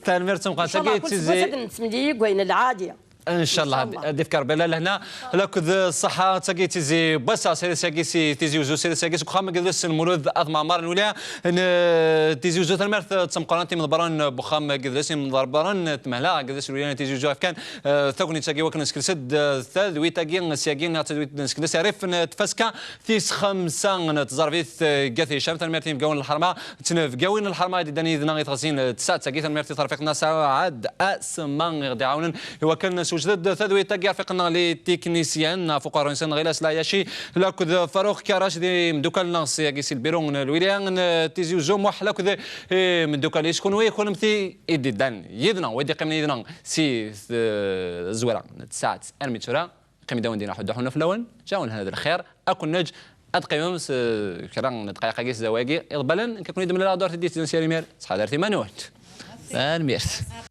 Tanemmirt d tameqqrant, tagi d tizi. Ad nettemlili deg wayen lɛali. Ncallah, ad d-ifk Rebbi lehna lakked ṣṣeḥḥa. Tagi d tizi n wass-a, s idles-agi, si Tizi Uzzu, s idles-agi seg uxxam n yidles n Mulud At Mɛemmer n wilaya n, eh, Tizi Uzzu. Tanemmirt d tameqqrant i imḍebbren n uxxam n yidles, i imḍebbren n tmehla n yidles n wilaya n Tizi Uzzu, efkan, eh, tagnit-agi wakken nsekles-d, eh, tadwilt-agi syagi, neɣ tadwilt nsekles rrif n tfaska tis xemsa n tẓerbit, eh, deg At Hicam. Tanemmirt i yinebgawen n lḥerma, d tnebgawin n lḥerma i d-yeddan yid-neɣ i teɣzi n tsaɛet-agi. Tanemmirt i terfiqt-nneɣ Saɛad Asma i ɣ-d-iɛawnen i wakken nessewjed-d tadwilt-agi. Rfiq-nneɣ les techniciens, ɣef uqerru-nsen Ɣilas Layaci lakked Faruq Karac, d imdukal-nneɣ syagi si lbiru n lwilaya n Tizi Uzzu, Muḥ lakked imdukal-is. Kunwi, kunemti i d-yeddan yid-neɣ, wa d-iqqimen yid-neɣ si tezwara n tsaɛet armi d tura. Qqim dawen dina, ḥuddu ḥunnu fell-awen, ǧawen hada lxir, ad ken-neǧ ad teqqimem s kra n dqayeq-agi s dawagi iḍebbalen, nekk ad ken-id-mlaleɣ dduṛt i d-yettdan s yal imir, ttḥadaret iman-nwen. Tanemmirt.